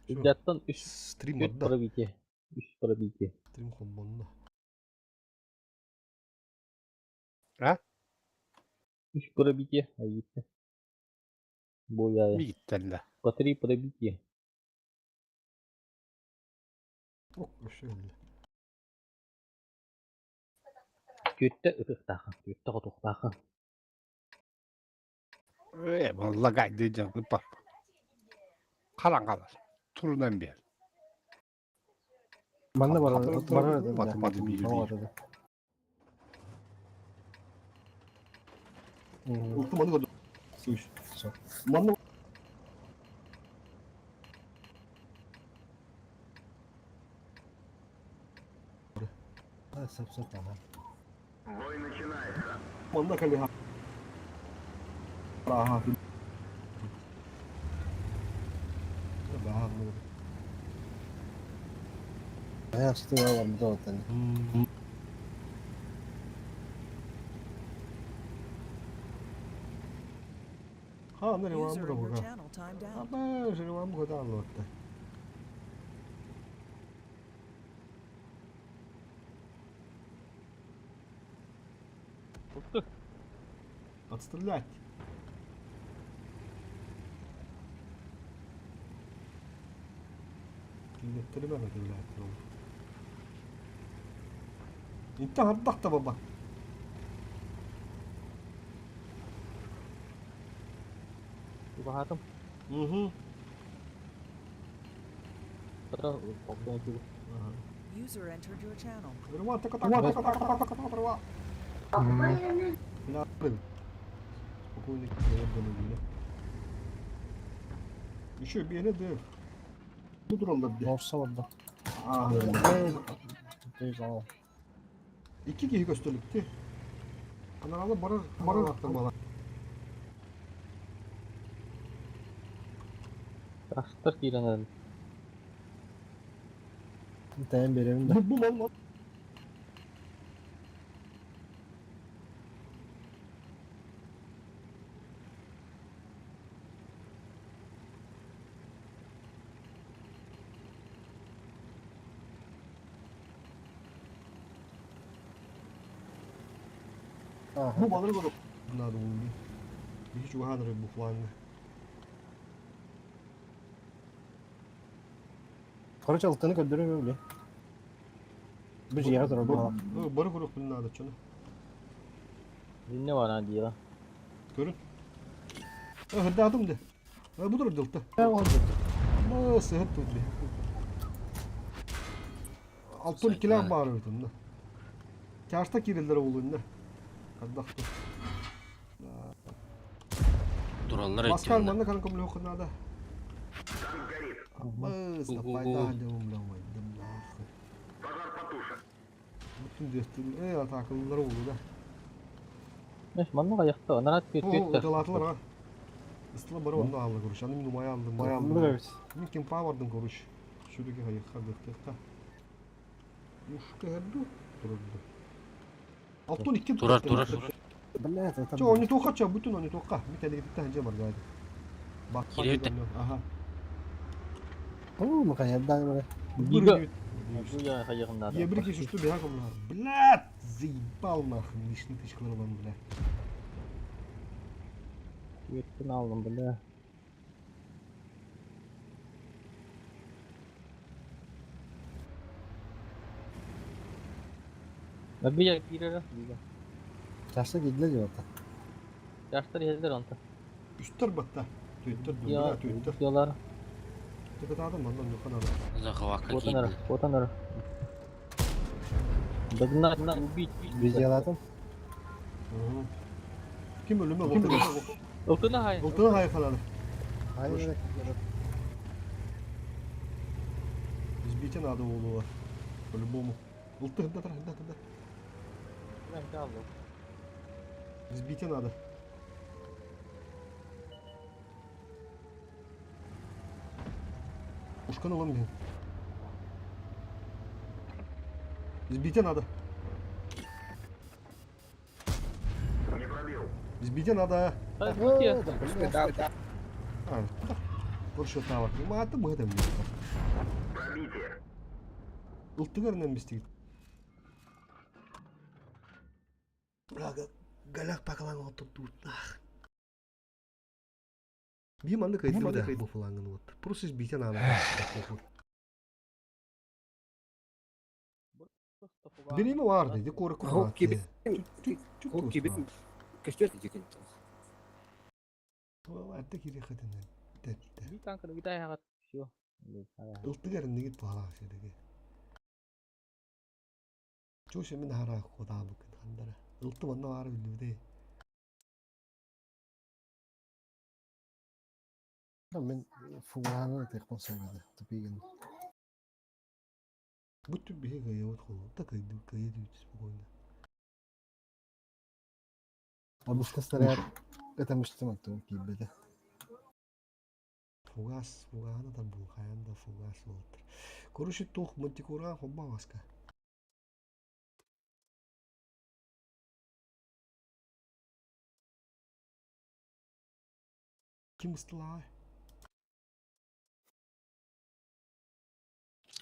Үрдэттэн үс Стрим үт барда. пробитие. Үс пробитие. Стрим холбонно. А? Үс пробитие. Айыытта. Буяя. Мииттэллэ. По три пробитие. Ок, вообще өллө. Түөттэ ытыктаахын, түөттэ хотуктаахын. Ээ, лагайды дьон ыппап. Халан халар. Турунан биэр. Манна барар барар Баты баты биир биир. Улту маны көрдüm. Слышь. Манна Сөп сөп ага. манна кэлиһа. Ааха. Баһаар Айах сытыга барбыта оттан. Ха, аны User ревамы in your да channel timed out. Аба, ревамы хода аллотта. Ух ты. Отстрелять. Киллэттэримэ киллэттэр ол. Интэ хардах да баба. Чугаһаатым. Угу. User entered your channel. Спокойно, я Еще бene de. Bu durallar bir. Olsa orada. Аа. Икки киһи көстөлүктү. Анаралы барар барар аттар бала. Тастар киирэн эрэл. Тайын беремин да. Бу бу мал мал. Бу балары көрө. Надо улли. Биһи чугаһаанары бу фланга. Короче, алтыны көрдөрөм били. Бу жиэҕэ турар буолла. Бары көрүөхпүн наада чону. Инне бара диэҕэ. Көрүн. Хырдаатым де. Бу турар дылта. Сыһыт тут би. Алтын килах баар эбит онно. Чаашта киирэллэр уолунна. Хардахту. Тураллар Маскар өттүнэн. манна кан көмөлөөх наада. Абыс, напайда дем дем нахуй. Бүтүн дөстүн э атакыллар уулу да. Эш манна кайакта анарат О, күөттөр. ыталаатылар а. Ыстыла бары онно аалла короче. Аны мин умай алдым, май алдым. Мин кемпа бардым короче. Шүрүгө хайыкка дыктыкка. Ушка херду турурду. Алтын икки Турар, турар. Блядь, это... Чо, они тоққа чо, бүтүн они тоққа. Ми кәлегиттен ханжа бар гайды. Бакка Кириэбит. Аха. О, махаяддан бара. Бига. Буя хайыгында. Я бір кеш ұшты бия комна. Блядь, заебал нахуй, лишний тычкалар вам, бля. Күөттүн алдым бля. Бия киирэр бига. Чашта кидле дип ата. Жаштар иһэллэр онто. Үстер батта. Төттер, Я бля, төттер. ялар. Тыкытадым, мандан юхан ада. Захватка Вот она, киирдэ. вот она. Догнать, на, убить. Видеолатым. Ким өлүмө болду? Ылтына хай. Ылтына хайхалады. Hayır. Избите надо болуға. По-любому. Ылты хында тұр, хында, хында. Избите надо. Ушкан алам мен. Избите надо. Избите надо. Бия. А, Коршотаабат. Мааты быһа тэмниэхтэр. Ылтыгар бистигит. Галях пакалан оттуттуутнаах. Би маннык ыйдым да бу флангын вот. Просто избитен ана. Билими бар dedi, korku Хоп кибит. Хоп кибит. Көстөр дигин. Әтте кире хатын. Тәтте. Би танканы битай хагат. Все. Ылтыгар нигит туһалаах сириге. Чуша мин хара ходаабыкын хандара. Ылты манна баара билбите. Мен фуганы текпон сөйледі. Тупигин. Бүтүн биһи кыайабыт холу. Та кыйды кыйды спокойно. Обыска снаряд это мышцы манту киирбэтэ. Фугас, фуганы да бул, хайан да фугас болуттар. Короче, туох мантикура хобба маска. Ким ыстылаа?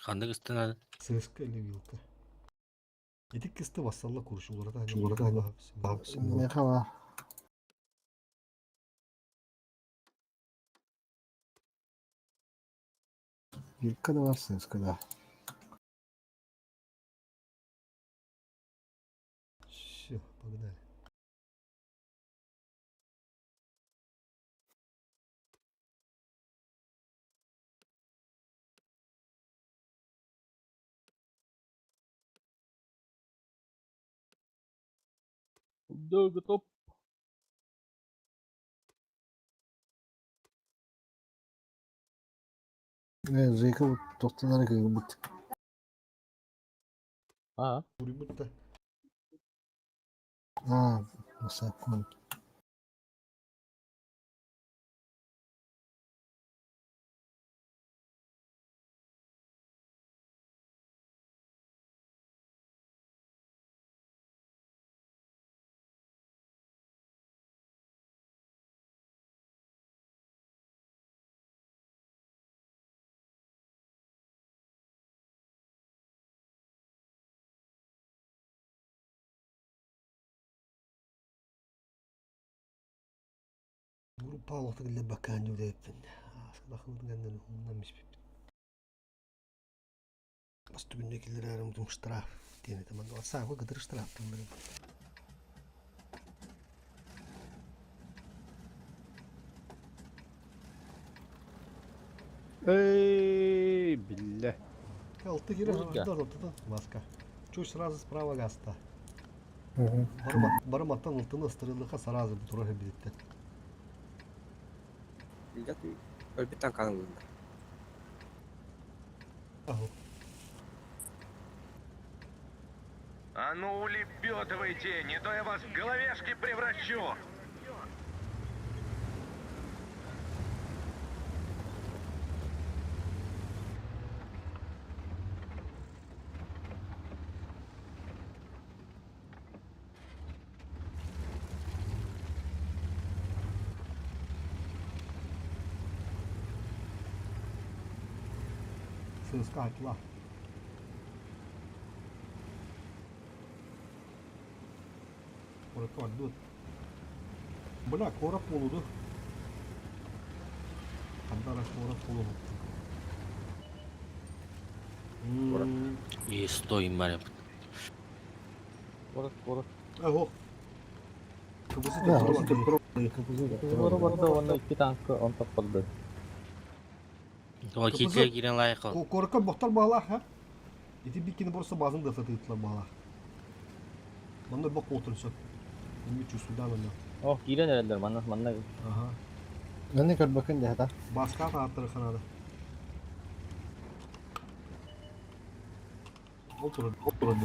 Ханнык ыстана ЦСК или вилка? Ити кысты вассалла куршу уларда. Меха бар. Вилка да бар, ЦСК да. Все, погнали. Да, готов. Жека тохтонар кыйбыт. Аа. Бурибут да. Аа, маса кон. Группа олохтук иле бакаан жүлээппин. Аскадахыбытын умнан миспиппит. Бас түгүнне киллерээрим тум штраф диэн этэ манна саахы кытыр штраф тылларын. Эй, билле. Алты кире Музыка. маска. Чуть сразу справа гаста. Барыматтан ылтыны ыстырылыха сразу бу тура билиттен. Өлбүт танканы Аху. А ну улепетывайте, не то я вас в головешки превращу! Сыска атла. Кора ордут. Бля, кора полуду. Хандара кора полуду. И стоим барып. Город, город. Аго. Кыбысы Да, туруп. Город барда онда икки танка он таппалды. О, китлер кирен лайык ол. Корка бохтар баалах, ха? Ити бикини борса базын да сатытлар баалах. Манна бок отырсо. Эми чувствудан онда. О, кирен эрелер манна манна. Ага. Наны көрбөкүн дehta. Баска тааттыры ханада. Отурun, отурun.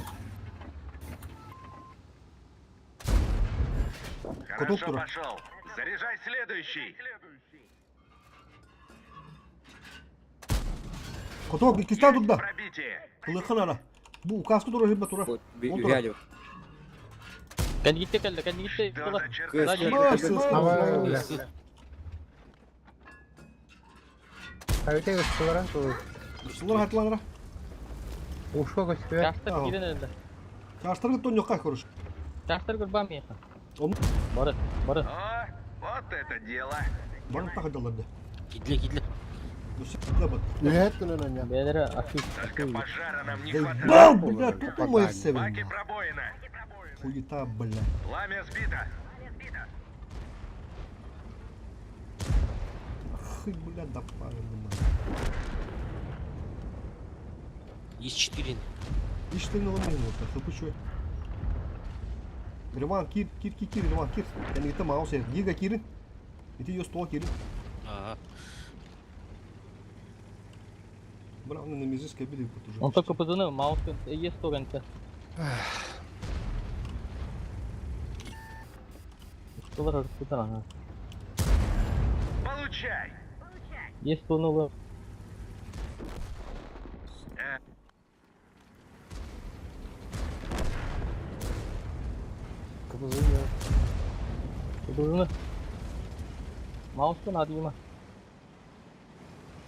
Хорошо Доктора. пошел. Заряжай следующий. Коток, иккистен Есть турда. пробитие. Кылыкын ара. Бу указка тура хибе тура. Вот, Отура. реально. Кән гитте кәлде, кән гитте. Что за Ма, чертовщина? сыс. Хайта устулара Устулар хатыланара. Ушка көстүбэт. Чаастар киирэн эрэллэр. Чаастарга тонньохха короче. Чаастар кырбаан миэхэ. Онно Бары, бары. О, вот это дело! бары тахадалар да. Кидле, кидле. Өссө бат. Үһэт күнүн анньа. Бэйэлэрэ актив, Только актив. пожара нам не хватает. Заебал, бля, тут мой Баки F7. пробоина. Хуета, бля. Пламя сбито. Хы, бля, допарил, Есть 4. Иште наломил, хп чё. Риван, кир, кир, кир, кир, Риван, кир. Кәнегетте маус ер. Гига кирин. Ити ее стол кирин. Ага. Бля, он на мизис кабили вот уже. Он только ПЗН, маус есть торренте. Устулар арыттыдан ага. Получай! Есть тонулы. Кыбызын ya. ПЗН. Маустан адыма.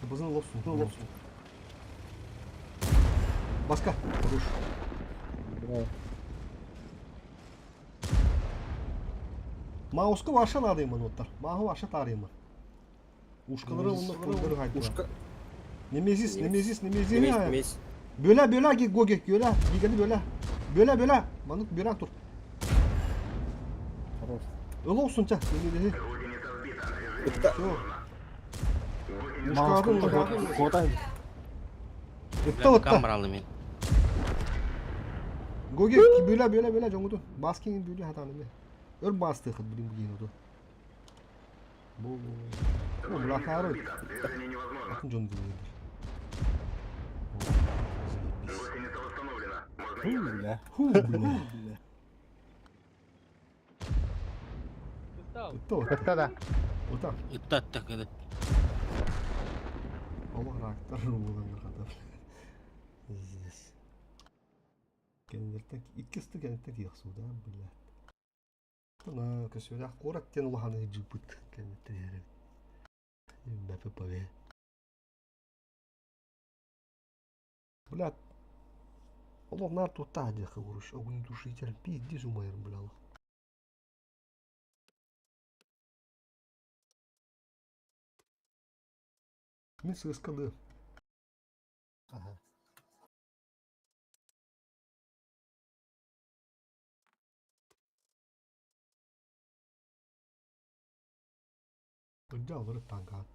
Базын лопсун, лопсун. Баска, хорош. Мауска ваша надо ему ноттар. Маху ваша тарыма. Ушкалары онны кылдыр гайдыла. Ушка. Немезис, немезис, немезис. Немес, немес. Бөлә, бөлә, гоге, бөлә, гигани бөлә. Бөлә, бөлә. Манук бөлә тур. Хорош. Ылы olsun ча. Немезис. Ытта. Всё. Маус Ушкалары, ушкалары. Котай. Ытта, ытта. Камералы мен. Гоге, бөлә, бөлә, бөлә, жоңгуту. Баскин бөлә хатаны. Өр басты хыт блин бугин оту. Бу бу. О, блахары. Атын жон дилер. Бля. Ху, бля. Ытта, ытта. Ытта да. Ота. Ытта, ытта, кыды. Алла рактар булган кадar. Здесь. Кеннертен иккисти кеннертен яхсуда, бля. Тана көсөлә кораттен улаханы жипут кеннертен яры. Бәпе паве. Бля. Олар нар тута дехе уруш, огнетушитель пиздец умайыр, бля. Мин сыскады. Ага. Дялары танка.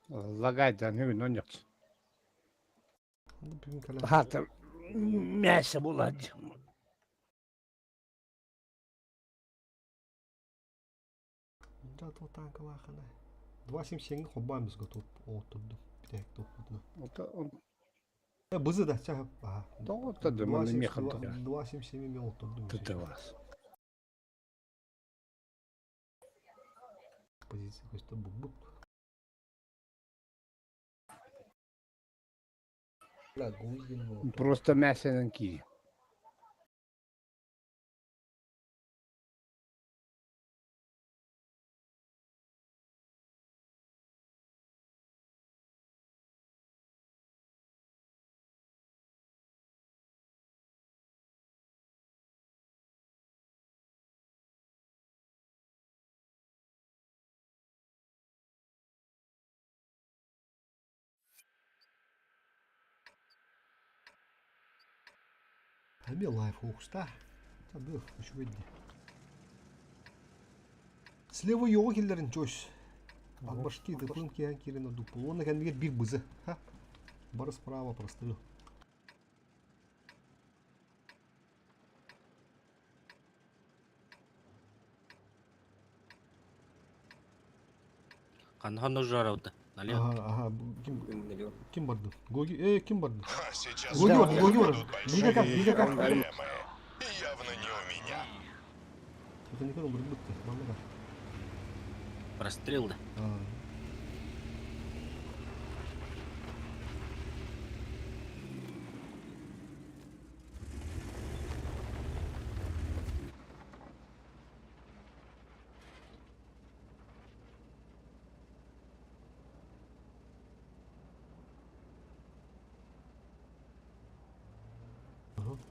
Лагайдан бүгүн онньоц. Бүгүн кэлэн. Хата мясо була. Да, то танкалахана. 2.77 хоббамыз готов отырды. Битек топутна. Бызы да, ча. Ага. Тоҕо да маны механ 2.77 мен отырдым. тытылас. Позиция какой-то бут. Бля, гуйдин. Просто мясонан ки. Эми лайф хоқста. Та бөх үшүгөйдэ. Слева йоғы келлерин чөш. Албашки дыпын киэн кирин дупул. Оны кәндіге бір бызы. Ха? Бары справа прострел. Ханна жарауды. Налево. Ага, ага. Ким, ким барды? Гоги, ким барды? Сейчас Гоги у барды, меня Гоги барды. будут Лига как, большие лига как. проблемы. И явно не у меня. Это не көрім, бір бітті. Мамыға. Прострел да. А.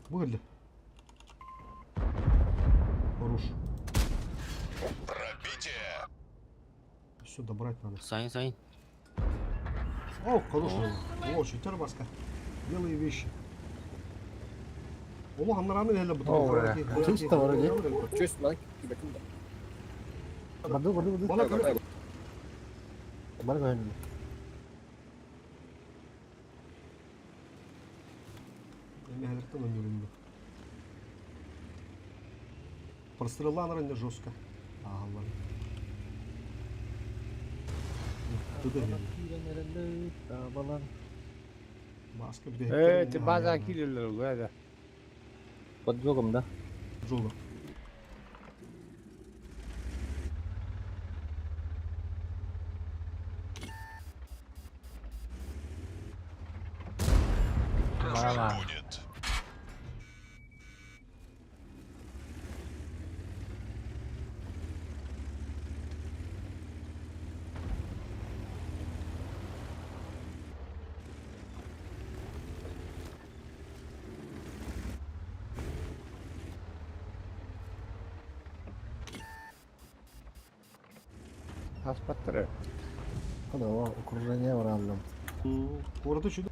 Бу кэллэ. Хорош. Пробитие. Все, добрать надо. Сайын, сайын. О, хороший. О, шутер баска. Белые вещи. Олох аннараны эле бу. Чисто вроде. Чөс мана кибетин да. Барды, барды, барды. Бала көрө. Бар көһүннэ. Эми хәлертен өнүрүндү. Прострелланыр инде жестко. Агалар. Тыды. Табалар. Маска бите. Э, база кирилер ол, Под жогом, да? Жолу. Жить будет. Аспаттыры. Хада, окружение бараллым. Кураты чүдө.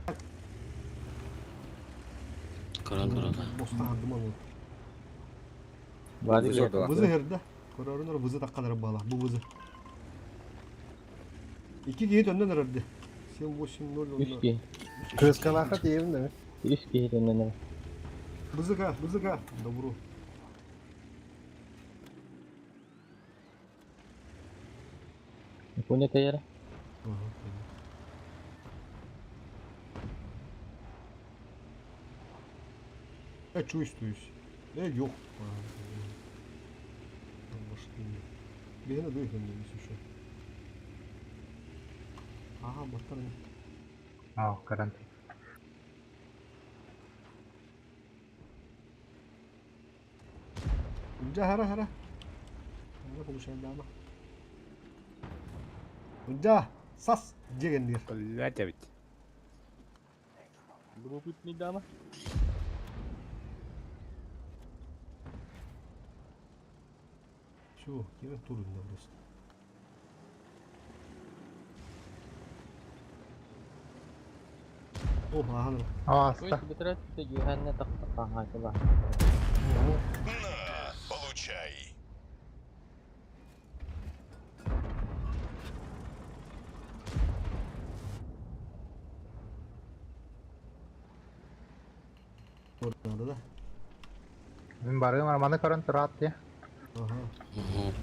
Көрөн көрөн. Боста хардыман ол. Бады Вызы ордула. Вызы херде. Көрөрүнөр вызы такканар бала. Бу вызы. Iki киһи төннөн эрэрди. 7 8 0 Үс киһи. Кырыскалаха тиийэбин да. Үс киһи төннөн. Бызыка, бызыка. Добро. Япония тәйәрә. Ага. Я чувствуюсь. Я yok. Бейхene дуйхен еще. Ага, баттар. Аа, гарант. Унжа хара хара. Ана получаем дама. Унжа сас дегендер. Блять, ведь. Любопытный дама. Все, кирен турында просто. О, ага. Ааста. Бөтөрөт юханна тахта хаха. На, получай. Надо, да? Мин барыым арманы көрөн тураат дии. Ага. Мгм.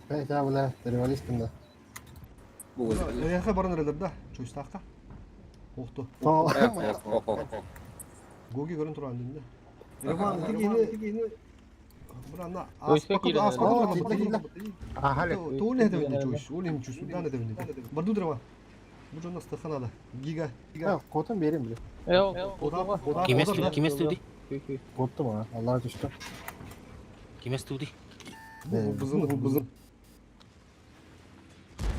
Бля, бля, револистин да. Бу вызы. Эйха баран эрелер да. Чуйстакка. Охто. О, Гоги көрөн туран динде. Иван, тигини Бұрана Ойска кирен О, килде, Ахали. Туул эдебинде чуйс, ол эми чуйс, удан эдебинде. Барду древа. Бу жона стаханада. Гига, гига. Котун берем бile. Э, Ода, ода, Кимес ода. туди, кимес туди? Коттум а. Аллаha түштү. Кимес туди? Бу бызын, бу бызын.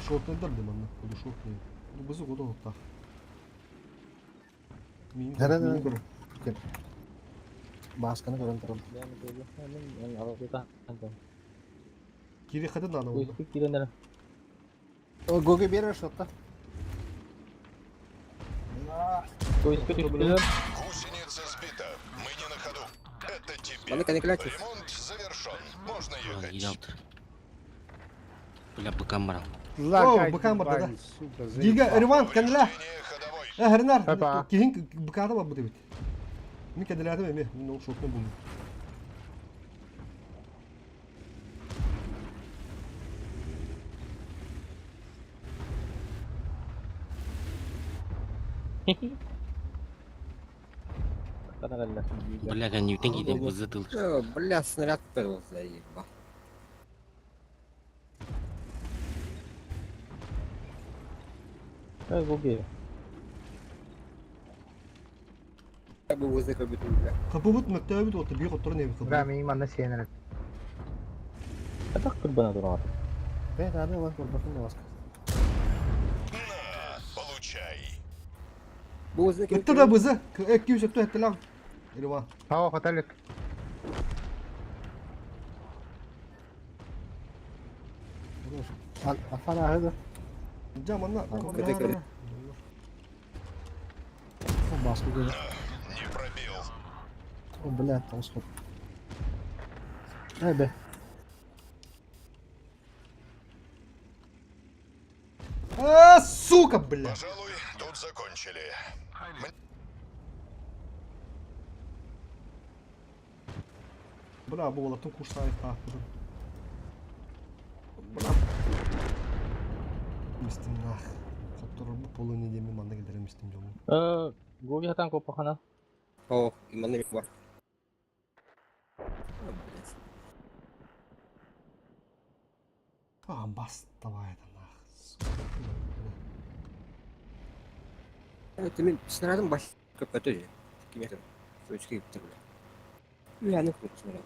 Шортнайдар дем анна. Бу шортнай. Бу бызы года отта. Мин Нere нere. Басканы көрөн турам. Кири хадын ана онда. Ойска кирен. О, Гоги берер шотта. Ойска түштүлөр. Гусеница сбита. Мы не на ходу. Это тебе. Маны каниклячу. Ремонт завершен. Можно Ладно, ехать. алты. Бля, быкам барам. Лагай, быкам бар, да. ебать, сука, Гига, заебал. Реван, кәнлә. Повреждение ходовой. Э, Хернар, Опа. кихин быката бар бу дебит. Мин кәнләдем эми, мин ул шотны булдым. Бля, канютен киден вызы тыл. Бля, снаряд был, заеба. Э, Гоги. Бу возле көбүтүн бля. Кыбыбыт мөттөөбүт уотта биир хотторон эбит Бля, кыбыбыт. мин манна сиэн эрэ. Атах кырбана турар. Бэйт аны ылан көрбөтүм да баска. На, получай. Бу возле Ытта да бызы. 200 өттө Иван. Тау хотелик. Афан аһы да. Жа манна. Көтө көтө. Баска көрө. Не пробил. О, бля, тоғыз ход. Ай, бе. А, сука, бля. Пожалуй, тут закончили. Бля, бу олатын курсайы тааппытын. Бля. Мистим нах. Хотторор бу полуни диэми манна келдерем мистим дьоммун. Э, Гоги хатан коппахана. О, манна бик бар. А, блядь. А, бас давай это нах. Сука, бля. Это мин снарядым баш көпөтө же. Киметр. Сөчкө киптир бля. Үйәне күт снаряд.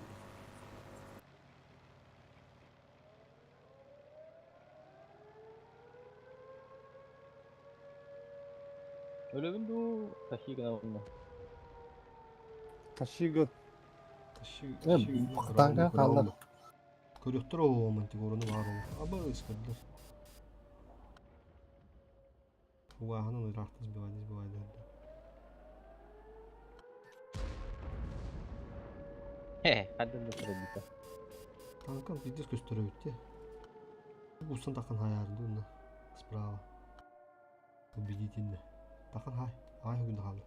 Өлөбүн дуу тахи гына онно. Ташигы. Тащи- Э, тащи- танка көрө қалды. Көрөктөр ол мантик орону бар ол. Аба ыскырдыр. Угаһынан ыраахтас бивайдис бивайдер. Хе, хаддан да турабыта. Танкам пиздец көстөрөбүт те. Усан тахан хаярды уна. Справа. Убедительно. Тахан хай. Ай хүгүн халы.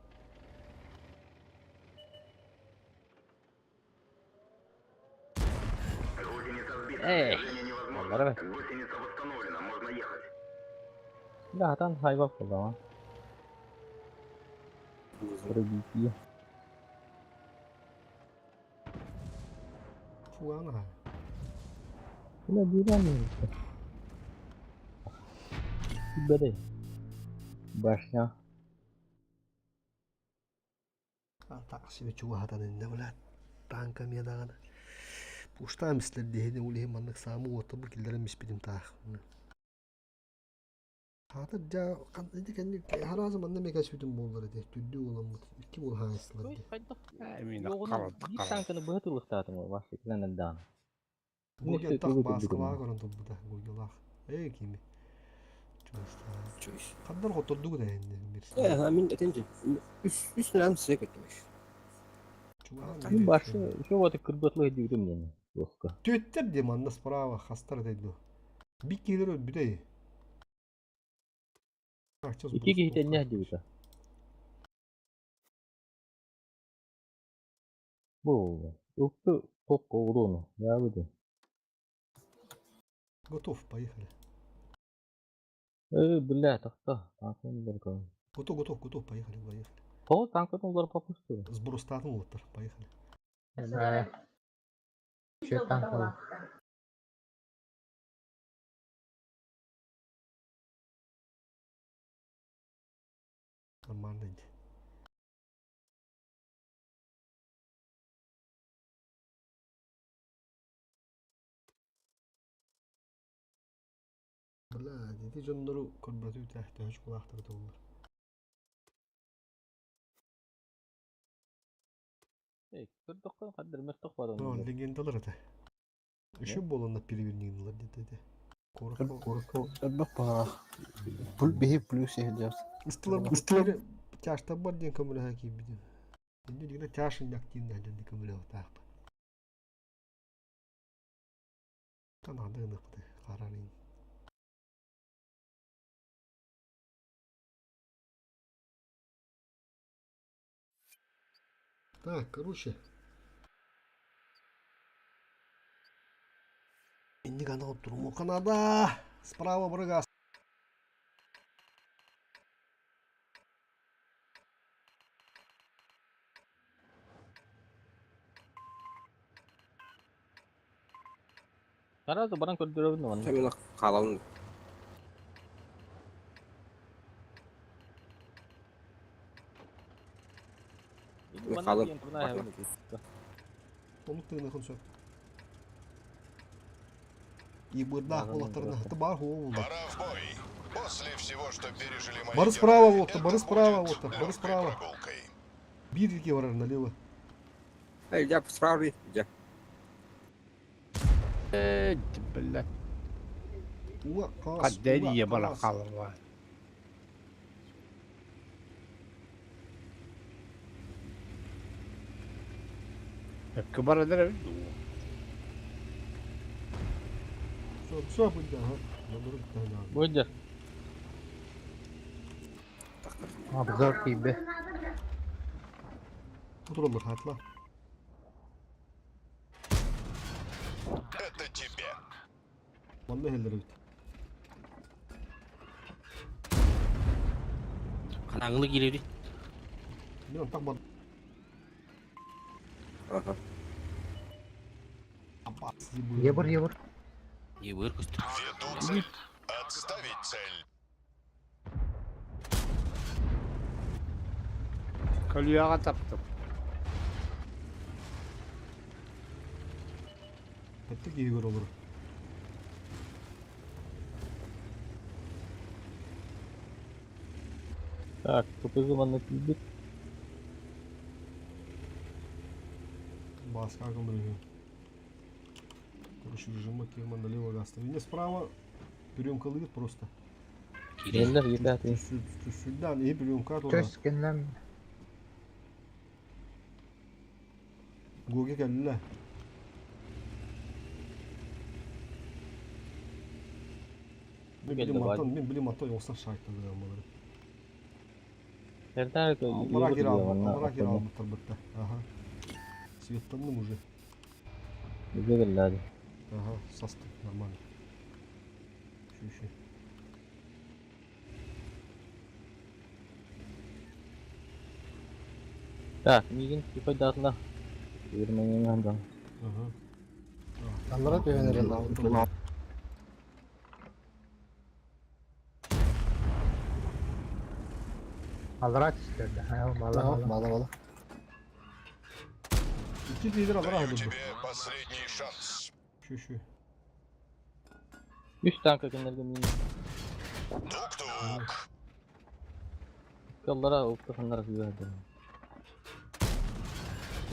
Эй, Аллара бе. Бля, хатан хайбап болдама. Пробитие. Фуганы хай. Бля, дуран. Беде. Башня. Так себе чуга хатан инде бля. Танка медаган. Пушта мислер дehini улихи маннык самы оты бу киллерем испидим таах. Хатыр жа кандай кенди харазы манна мека сүтүн боллар эти. Түддү оламмыт. Икки бол хайсылар ди. Мин Йоғына қарады bir қарады. танканы быһа тылыктаатым ол баш экрандан даан. Гурген Түгү тах түддү баскалаа көрөн турбута. Гургелах. Эй кими. Чуста. Чуйс. Каддар котордугу да энди бир. Э, мин этенчи. Үс үс снарядым сык көтмөш. Мин башы еще вот кырбатлы дигдим мен. Лоска. Төттер де манна справа хастар дейди. Бик келер бүтей. Ики кихите не дигита. Бу. Укту ток уруну. Я буду. Готов, поехали. Э, бля, тохто. Танкын бер кой. Готов, готов, готов, поехали, поехали. То танкын улар попусту. Сбор статын улаттар, поехали. Че танк Нормально иди. Бля, дети жоннору көрбөтү тәхтәһүч кулаахтар толлар. Эй, кырдыкка каддыр мерток бар Ну, оны. легендалар это. Еще было на перевернилар где-то эти. Коротко. Өрбөк баға. Пул бихи плюс ехдер. Истылар истылар тяжта бар ден көмөлө хаки бидин. Инде дигән тяшын яктин дәден көмөлө таап. Танады ныкты карарын. Так, короче. Инде гана турму канада. Справа врага. Сразу баран көрдөрөбүн оны. Сәмин қалалын. Халым. Оннук тыыныхын сөп. Ибырдаах буолахтарына хаты баар хуо буолла. Пора в бой. После всего, что пережили мои Бары справа герои, вот, это бары справа будет вот, бары легкой справа. прогулкой. Биир диэки барар налево. Эй, я справа, я. Э, блядь. Уа, хаас, Хадден уа, ие бара хаас. халва. Өккө барадар эбит дуу. Все, все будет, ага. Наоборот, да, да. Будет. Обзор киирдэ. Тураллар хаатла. Это тебе. Манна иһэллэр эбит. Ханаҥылы киирэбит. Мин онтах бар. Ага. Абас. Ебыр ебыр. Ебыр көстөр. Веду цель. Отставить цель. Көлүөҕэ таптым. Эттик киһи көрө олорор. Так, КПЗ манна киирбит. Бааска көмөлөһүө. Короче, режима киһи налево гаста. Вине справа приемка просто. Киирэллэр. Киирэллэр, ребята. Сюда, и приемка туда. Чөс кэннэн Гоги кэллэ. Мен Кэллэ билим баай. мантан, мен билим мантан оңсар шайтан балары. Эрдэ Аллара ебыр кире диye албыт, манна. аллара кире албыттар бытта. Ага. Светтанным уже. Бигэ кэллээди. Ага, састы, нормально. Еще, еще. Так, миигин типа датла. Ирмэнин хандан. Ага. Аллара түһэн эрэл. аллараа түстэрдэ. Бала Ага, бала. бала бала. Икки лидер аллара Даю алдырды. тебе последний шанс. Еще, еще. Үс танка кинилэргэ миин. Тук-тук. Аллара уптаханнар күүһэрдэ.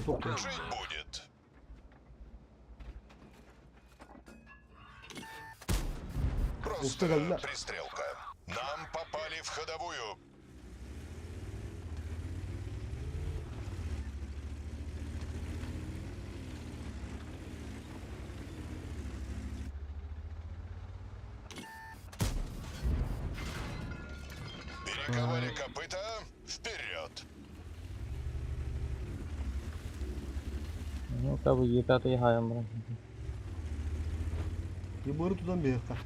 Готов. Жить будет. Просто Устагalla. пристрелка. Нам попали в ходовую. Перековали копыта. Вперед! Ну, табы Е5 хаям бар. Ебыры туда меха.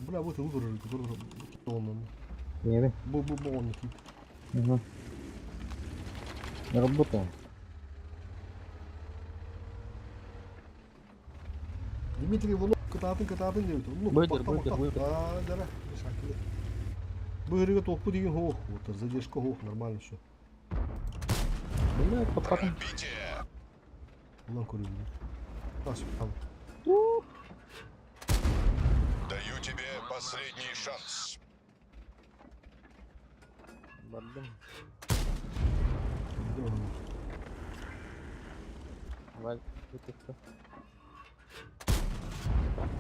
Бля, вот и утро, который он. Небе. Бу бу бу он тип. Угу. Работаем. Дмитрий Иванов кытаатын кытаатын диэбит. Ну, Быдыр, быдыр, быдыр. А, дара, шакылы. Быырыга топпу деген хоох, вот задержка хоох, нормально все. Бля, попадам. Пробитие! Улан көрүм. Тас там. Даю тебе последний шанс. Бардым. Валь, это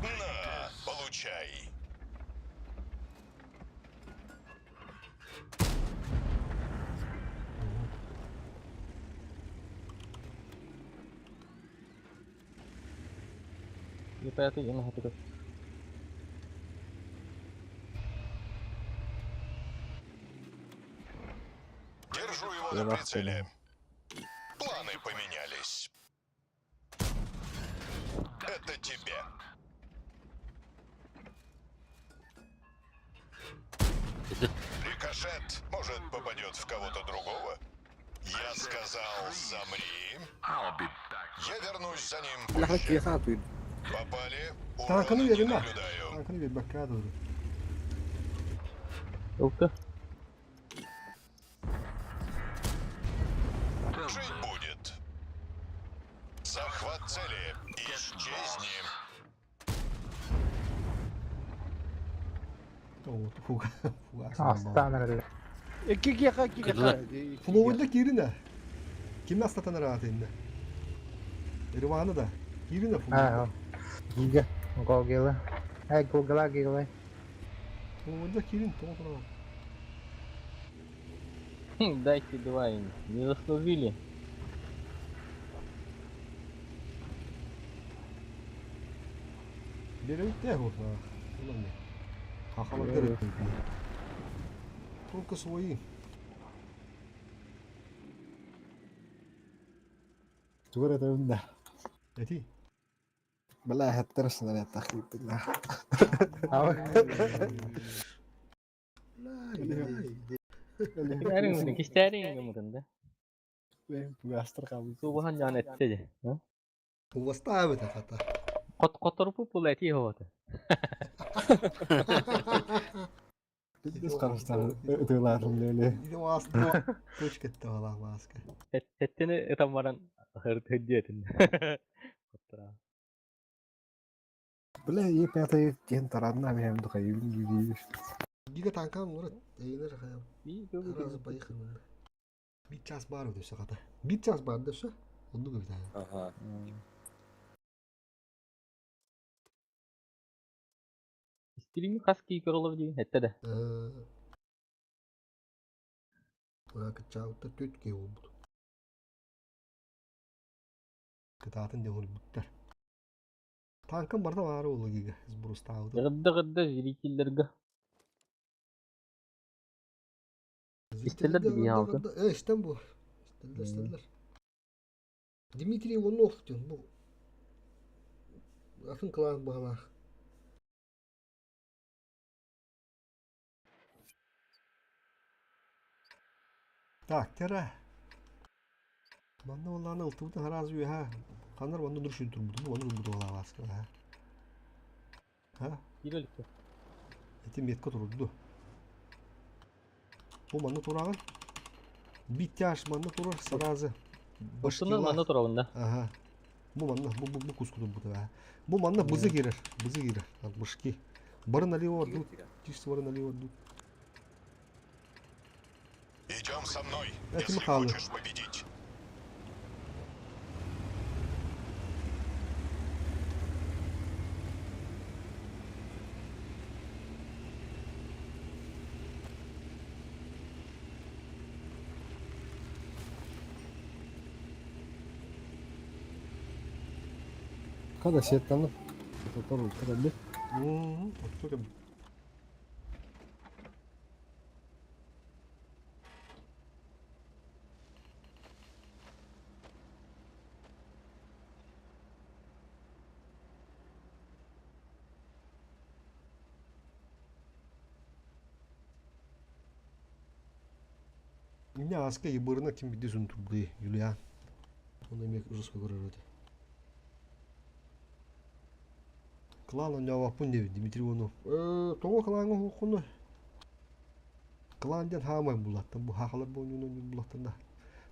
На, получай. Е5 я на Держу его Я на в прицеле. Планы поменялись. Это тебе. Это Рикошет, может, попадет в кого-то другого? Я сказал, замри. Я вернусь за ним Лахна позже. киха туй. Попали, Танканы урона не верим, да. наблюдаю. Танканы бер бакка дуру. Ылка. Жить Захват цели. Исчезни. Астаан эрэллэр. Икки киэхэ икки Кыдылар. киэхэ. Флойда кииринэ. Кими астатан араата иннэ? Ирваны да. Кииринэ Флойда. Аа, Гига. Гогела. Эй, Гогела, Гогела. Флойда киирин тоҕо турар. Дайте два им. Не заслужили. Беребит бу. Улан не. Хахалар Только свои. Тугу эрэ этэбин да. Эти. Бля, хаттар снаряд тахыйдылар. Кистээриҥ гыммытын да. Пугастар хаалбыт. Субуһан дьаан эттэ дьэ. Убастаабыт хата. Хотторупу пул этии хоҕото. Биз карыстар ытыылаатым диэли. Иди васта. Точка тавала маска. Эттени ытан баран хырдиэтин. Хоттора. Бля, е пятый день таранна мем духайым диир. Гига танкам урат. Эйнер хаям. Сразу поехали. Бир час бар өтөсө хата. Бир час бар дөсө. Онду көбүт. Ага. Стрими хас кии көрөлөр дии этте да. Кычаутта төт кей болбут. Кытаатын де буттар. Танкам барда бары болу гига. Сбрустаабыт. Гыдды-гыдды зрительдерге. Истеллер дии алты. Иштен бу. Истеллер, истеллер. Дмитрий Иванов диэн бу. Атын клан баҕалаах. Так, тера. Манна оллааны ылтыбытын хараас үөһэ. Ханнар манна дұрыс турбуту, бу манна турбуту балаабаска. Ха? Киирэликкэ. Эти метка турурду. Бу манна турагын. Битяш манна турар сразу. Башкила. Манна турабын да. Ага. Бу манна, бу бу бу куску турбуту. Бу манна бызы кирер, бызы кирер. Бышки. Бары налево отдут, чисто бары налево отдут. Идем со мной, Это если Михайло. хочешь победить. Когда сеттаны? Тотору кырды. Только Меня аска ебырына ким бидесун турды, Юлия. Он эме жестко көрөр Клан оñообаппун диэбит Дмитрий Иванов. Тоҕо клаҥҥа уһуоххуну? Клан диэн хаамай буллаттан, бу хаахалар бу буллаттан да.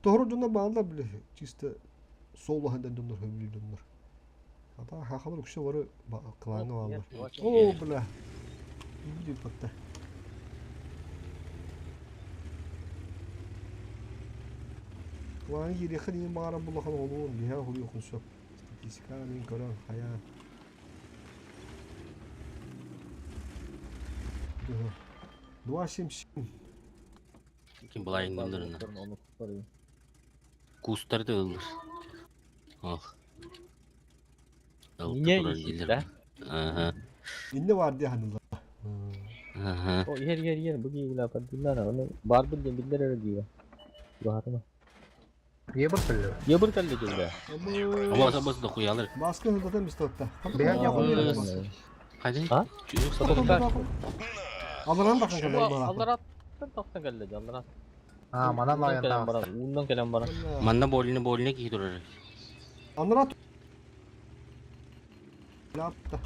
Тоһоро дьонно бааллар били, чисто соло дьоннор хөбүлүүр дьоннор. Ата хаахалар үксэ бары клаҥҥа бааллар. О, бля. Видео патта. Клаҥҥа киириэххэ диэн баҕарар буллахан оҕолуун, биһиэхэ хуруйуоххун сөп. Статистика мин көрөн, хайаан. 2,77. Ким былайыңныларына. Кустарды ылыр. Ох. Меня ищет, да? Ага. Инне бар дии ханылла. Ага. О, иһэр, иһэр, иһэр, бу киһи паддыллар, оны барбын диэн биллэр эрэ диэ. Туһатыма. Ебыр көллө. Ебыр кэллэ дьэллэ. Абас абас да хуялар. Маска хылдатан бистотта. Хайдан? А? Аларан тахсан кэлэн баран. Аллараттан тахсан кэллэ дьэ, алларат. А, манан лайан кэлэн тағыста. баран, ууннан кэлэн баран. Манна больно больно киһи турар. Анрат. Лапта.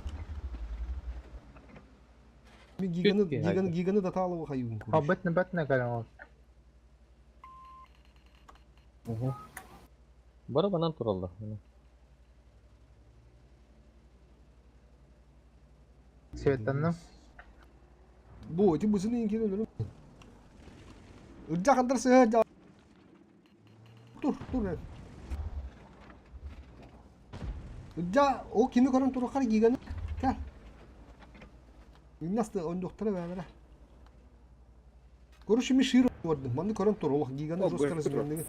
Мен гиганы гиганы гиганы да таалыга хайыгын. А, бэтне бэтне кэлэн ол. Бары банан тураллар. Светтанным. Бу ити бысыны иҥкин өлөрүм. Ырдьа хандар сыһа дьа. Тур, тур эн. Ырдьа ол кими көрөн турухар гиганы. Кэл. Иннасты ондуктара бэбэрэ. Короче, ми широ көрдүм. Манны көрөн тур, олох гиганы жестко разменныгы.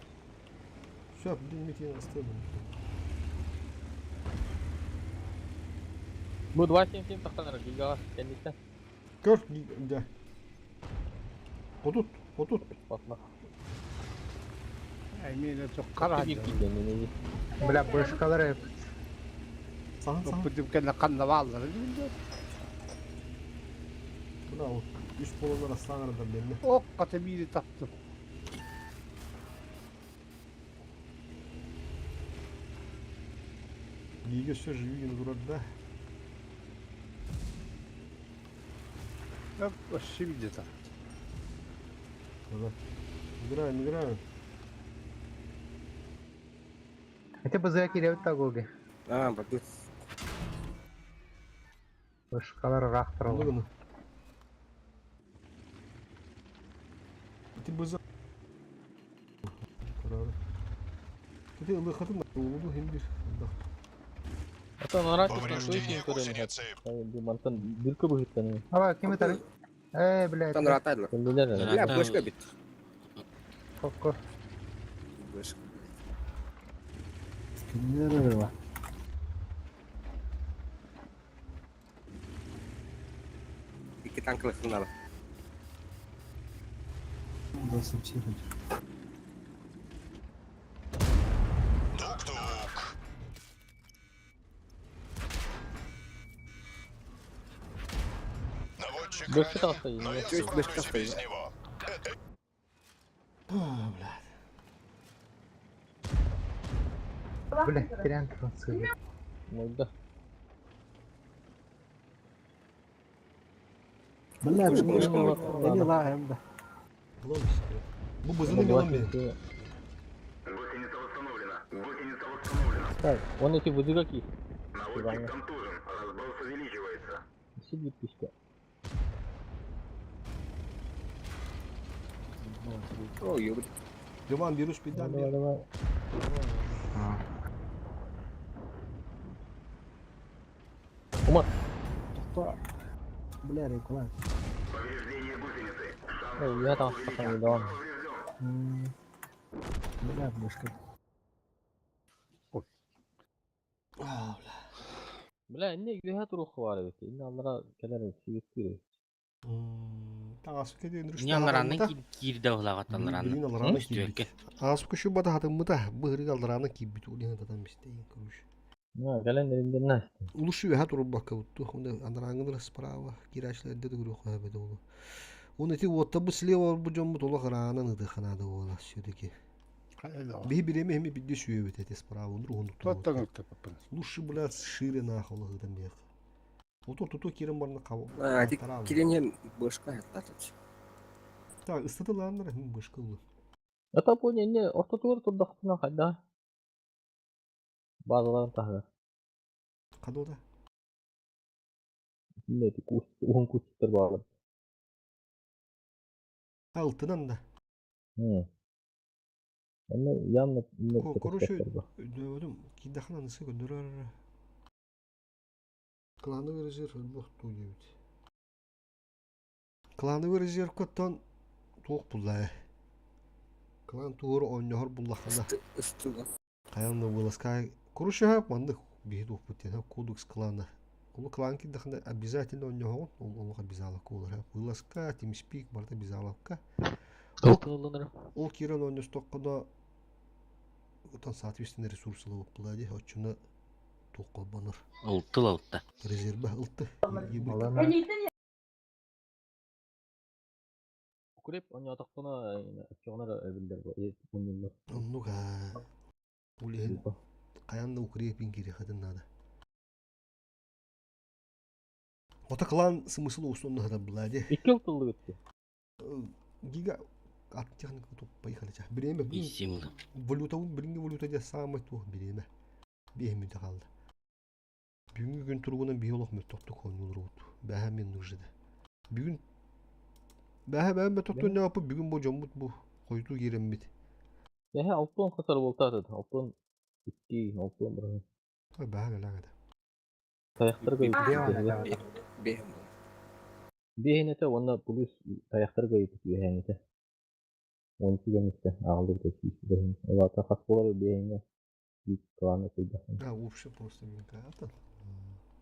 Все, димитин астыдым. Бу 2.77 тахтан эрэр гигаҕа кэнниттэн. Көр, дьэ. Хотут, хотут. Батма. Эмиэ хара Биир киирдэн Бля, бышкалары. Саһын, саһын. Бу кэннэ ханна бааллар Браво. Үс буоланнар астаан ардар дэннэ. Ок, хата биири таптым. Биигэ өссө живигин турар да. Өссө биирдэ таптым. Давай. Играем, играем. Ити бызыга киирэбит да Гоги. А, бардыт. Бышкалар ыраах тураллар. Гына. Ити быза. Карары. Ити ылыхатын улуу хим бир. Ата нараат Повреждение гусеницы. Бу мантан бүркө быһыттан. Ава, ким ытар? Э, блядь. Там ратайлар. Кендилер. Бля, бышка бит. Кокко. Бышка. Икки танкылы хыналы. Тук-тук. Наводчик Бышка ранен, таста но я Чуть бышка справлюсь и без стоит. него. Это Бля, терян туран Мойда. Бу бызыны мелом бе. Гусеница восстановлена. Гусеница восстановлена. Так, он эти вызыга ки. Наводчик контужен. Разброс увеличивается. Сидит писька. О, ёбать. Иван, берешь педан Давай, бер. давай. Ума. Повреждение гусеницы. Шанс Ой, я там пацаны, да. поврежден. Бля, не gühe турух бар бит. Инне аллара келер сүйөктүр. Тағасы кеден Не алларанын киирде улагатталларанын. Билин аллараны Үстүөккэ. кийбит. Ааспы шубата хатыммыта, быһырык аллараны кийбит. Улиһын татан бистейин короче. На, кэлэн эринден Улушу үһэ турбакка бутту. Онда анараңын справа кирачлар деди көрү хабы болу. Оны ти отта бу слева бу жомбут ола хараанан ыды ханады бола все-таки. Биһи биреме хеми бидде сүйөбүт эти справа онур онук. Туаттан өктөппүн. Лучше блядь шире нахуй ыдан бек. Ото туту кирен барны кабы. А, ти киренем бышка хаттатыч. Так, ыстатыланнар хим бышкылы. Ата бу не ортотугар турдахтына кайда. Базаларын тахы. Кадода. Не ти кус, уһун кустар баалар. Алтынан да. Хм. Эмне янна Короче, Өдüm кидахана нысы көндөрөр. Клановый резерв бохту дебит. Клановый резерв коттон туох булла. Клан туор онньохор буллахана. Ыстыла. Каянна выласка. Короче, ха мандык биһи туох буттен кодекс клана. Ол клан кидахана обязательно онньохор ол ол обязаловка болар. Выласка, TeamSpeak барда обязаловка. Ол кирен онньостокконо отан соответственно ресурсылы болып була ди. Очуна туох холбонор. Ылтыл ылта. Резерве ылты. Укреп оньотохтуна чоҕунар эбиллер бу. Муннуллар. Оннук аа. Улиһин каян да укрепин кири хатын надо. Ота клан смысл условно хата була ди. Икки ылтыллы битти. Гига от техника тут поехали. Время, блин, Исимл. валюта, блин, валюта де самый тух береме. Беме де қалды. Бүгүҥҥү күн туругунан биһи олох мөлтөхтүк оонньуулларбыт. Бэһэ мин нужда. Бүгүн бэһэ бэһэ мөлтөхтүк оонньообуппут, бүгүн бу дьоммут бу хойутуу киирэммит. Бэһэ алтан хасар буолтаатыт, алтан икки, алтан бырыһын. Бэһэ кэлэҥ этэ. Тайахтарга Биэһин Биэһин буолар. Биэһин этэ уонна плюс тайахтарга ыйыппыт үөһээн этэ. Он түгэн истэ аҕаллыбыта сүүс бэһин. Ол аата хас буолар биэһиҥҥэ биир кылааны кыйдахын. Да, вообще просто минка.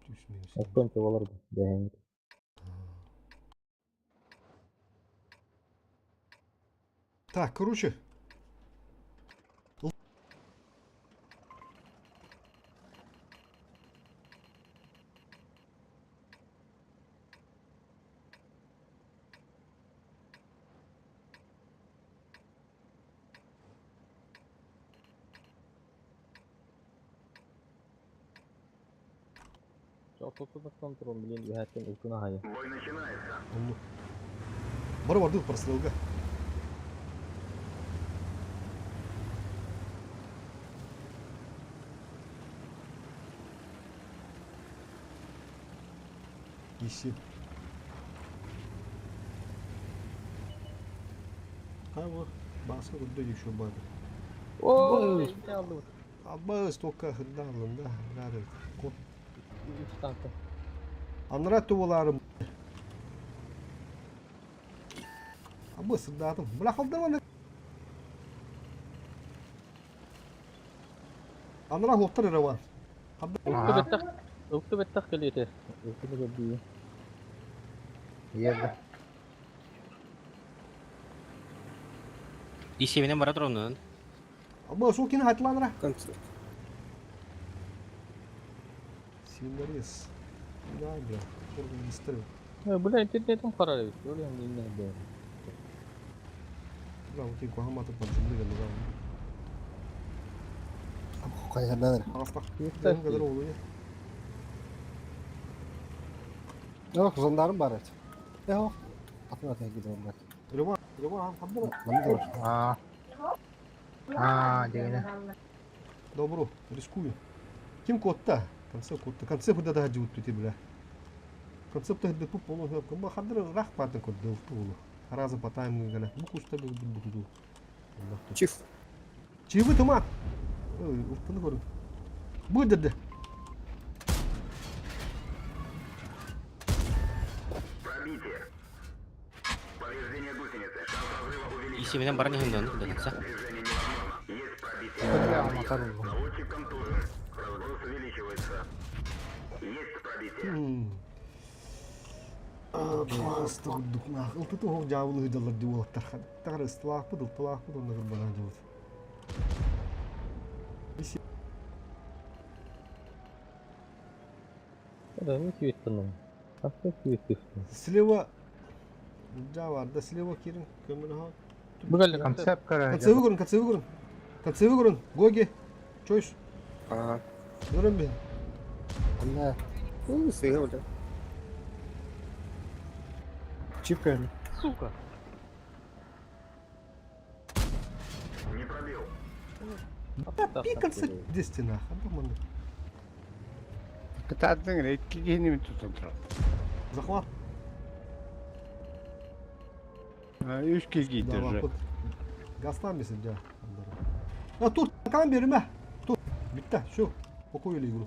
Плюс-минус. Оттон буолар бэһиҥ. Так, короче. Ортотуттан туран билин үһэттэн ылтын аһайы. Онну. Бары бардык прострелга. Ищи. А вот, баска куда еще бады. О, алды. Абы столько хыдалын да, надо. Кот. Үч танка. Анра туваларым. Абы сырдатым. Бля халдырманы. Анра хоттар эрэ Ылты беттах, ылты беттах келете. Ылтыны көрдүү. Ерді. Исеминен бара турамнан. Абы сол кини хатланра. Концерт. Синарис. Да, бля. Органистр. Бля, интернетим карар эбит. Ол эми инне бе. Бля, вот и кухаматы поджимды гана. Хайһардан эрэ. Астак. Ден kadar oluyor. Yok жандарм бар эти. Yok. Атын атын кидем бар. Рыва, рыва, хабдыра. Манна да бар. Аа. Аа, дегене. Добро, рискую. Ким котта? Концепт котта. Концепт да да жут ти бля. Концепт да пу полу кым хадыр рах патын кот дыл тулу. Раза по тайму гана. Бу куста бу бу бу. Чиф. Чивы тума. Ой, уптаны көрүн. Бу деди. Исеминен бара нехин до конца. Бля, матар булду. Просто дукна. Ылты тох жабылы жалар ди болаттар. Тагыр ыстылаах бу, дылтылаах бу, онна кырбана жабыт. Да, ми күйеттен. Хакка күйеттен. Слева жа да слева кирин көмөр ха. Бүгәлле Концепт көрө. Концевы көрүн, концевы көрүн. Концевы көрүн. Гоги. Чойс. Аа. Көрөн бе. Анна Ну, сыга бля. чип көрүн. Сука. Да пи концепт 10 нах. Адамын. Кытааттың икки киһини тутан турар. Захват. Үс киһи Да, уже. вот. Гастан бесин жа. А тут танкан бериме. Тут. Битте. Все. Окуйли игру.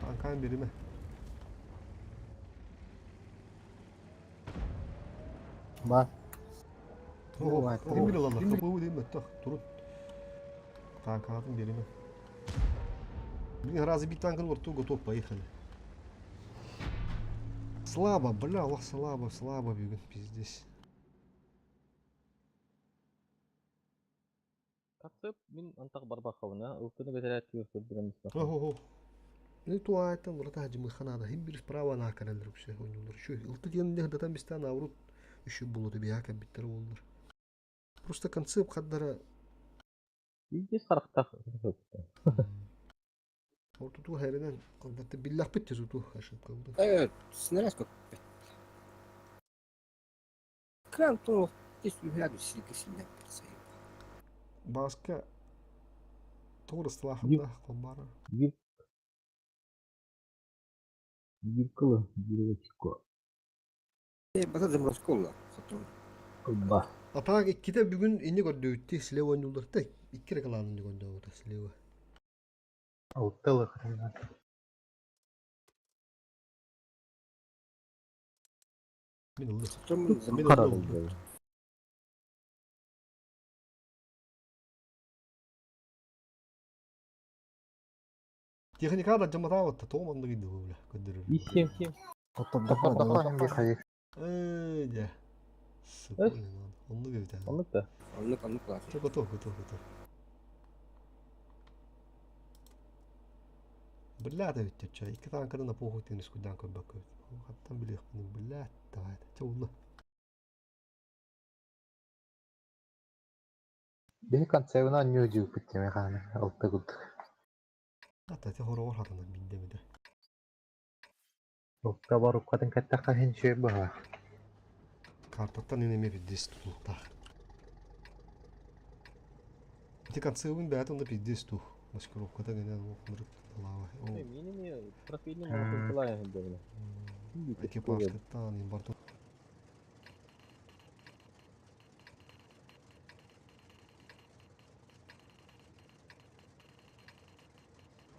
Танкан бериме. Бар. О, ким бир алалар. Капы дейм беттах. Турут. Танкатын бериме. Блин, разы бит танкын бар, то готов, поехали. Слабо, бля, Аллах, слабо, слабо бүгүн, пиздец. Концепт мин антак барбахабына, ылтыны бетерәт күйөктөр билемиз. Охо. Не то айтан урата хажымы ханада хим бир справа на каналдар үксе ойнулар. Şu ылты диэн датан бистан аврут үшү болот бияка биттер болдур. Просто концепт хаддара Пиздец характах. ортуту хайрынан калбатты биллах битте зуту ошибка булду. Снаряд как. Кран то здесь үһәд силки сильно. Баска тур слахында колбара. Бир Биир кылы, биир очко. Бата заморозка олла. Хотон. Кылба. А так иккитэ бүгүн инни көрдүүтти слева ойнуллар да икки рекламаны көрдөөбүтэ слева. Алтылы хрена. Мин ыллым. Хотон Мин Хара ыллым. булду. Техникаҕа да дьаматаабатта тоҕо маннык ыйдыбы бля көрдөрөр. Исем. Хоттордоххо Ээ дьэ. Сука, оннук эбит аа. Оннук да. Оннук оннук класс. Чэ готов, готов, готов. Блядь эбит чэ. Икки таанканы на похуй тыын үскүрдээн көрбөккө. Хаттан билиэхпин блядь давай. Чэ улла. Биһи концерна анньыы дьүүппүт тиэмэ хаана алта курдук. Ата ити хороҕор хатанар биирдэ эмитэ. Укка баруккатын кэттэххэ иһин үчүгэй быһалаах. Картаттан ин эмиэ пиздец тутулуктаах. Ити концевын бэйэтэ онно пиздец туу. Маскировката гэнэ ынырык лава. Мин эмиэ трофейный мотоциклая сылдьабын. Экипажкыттан ин бартын.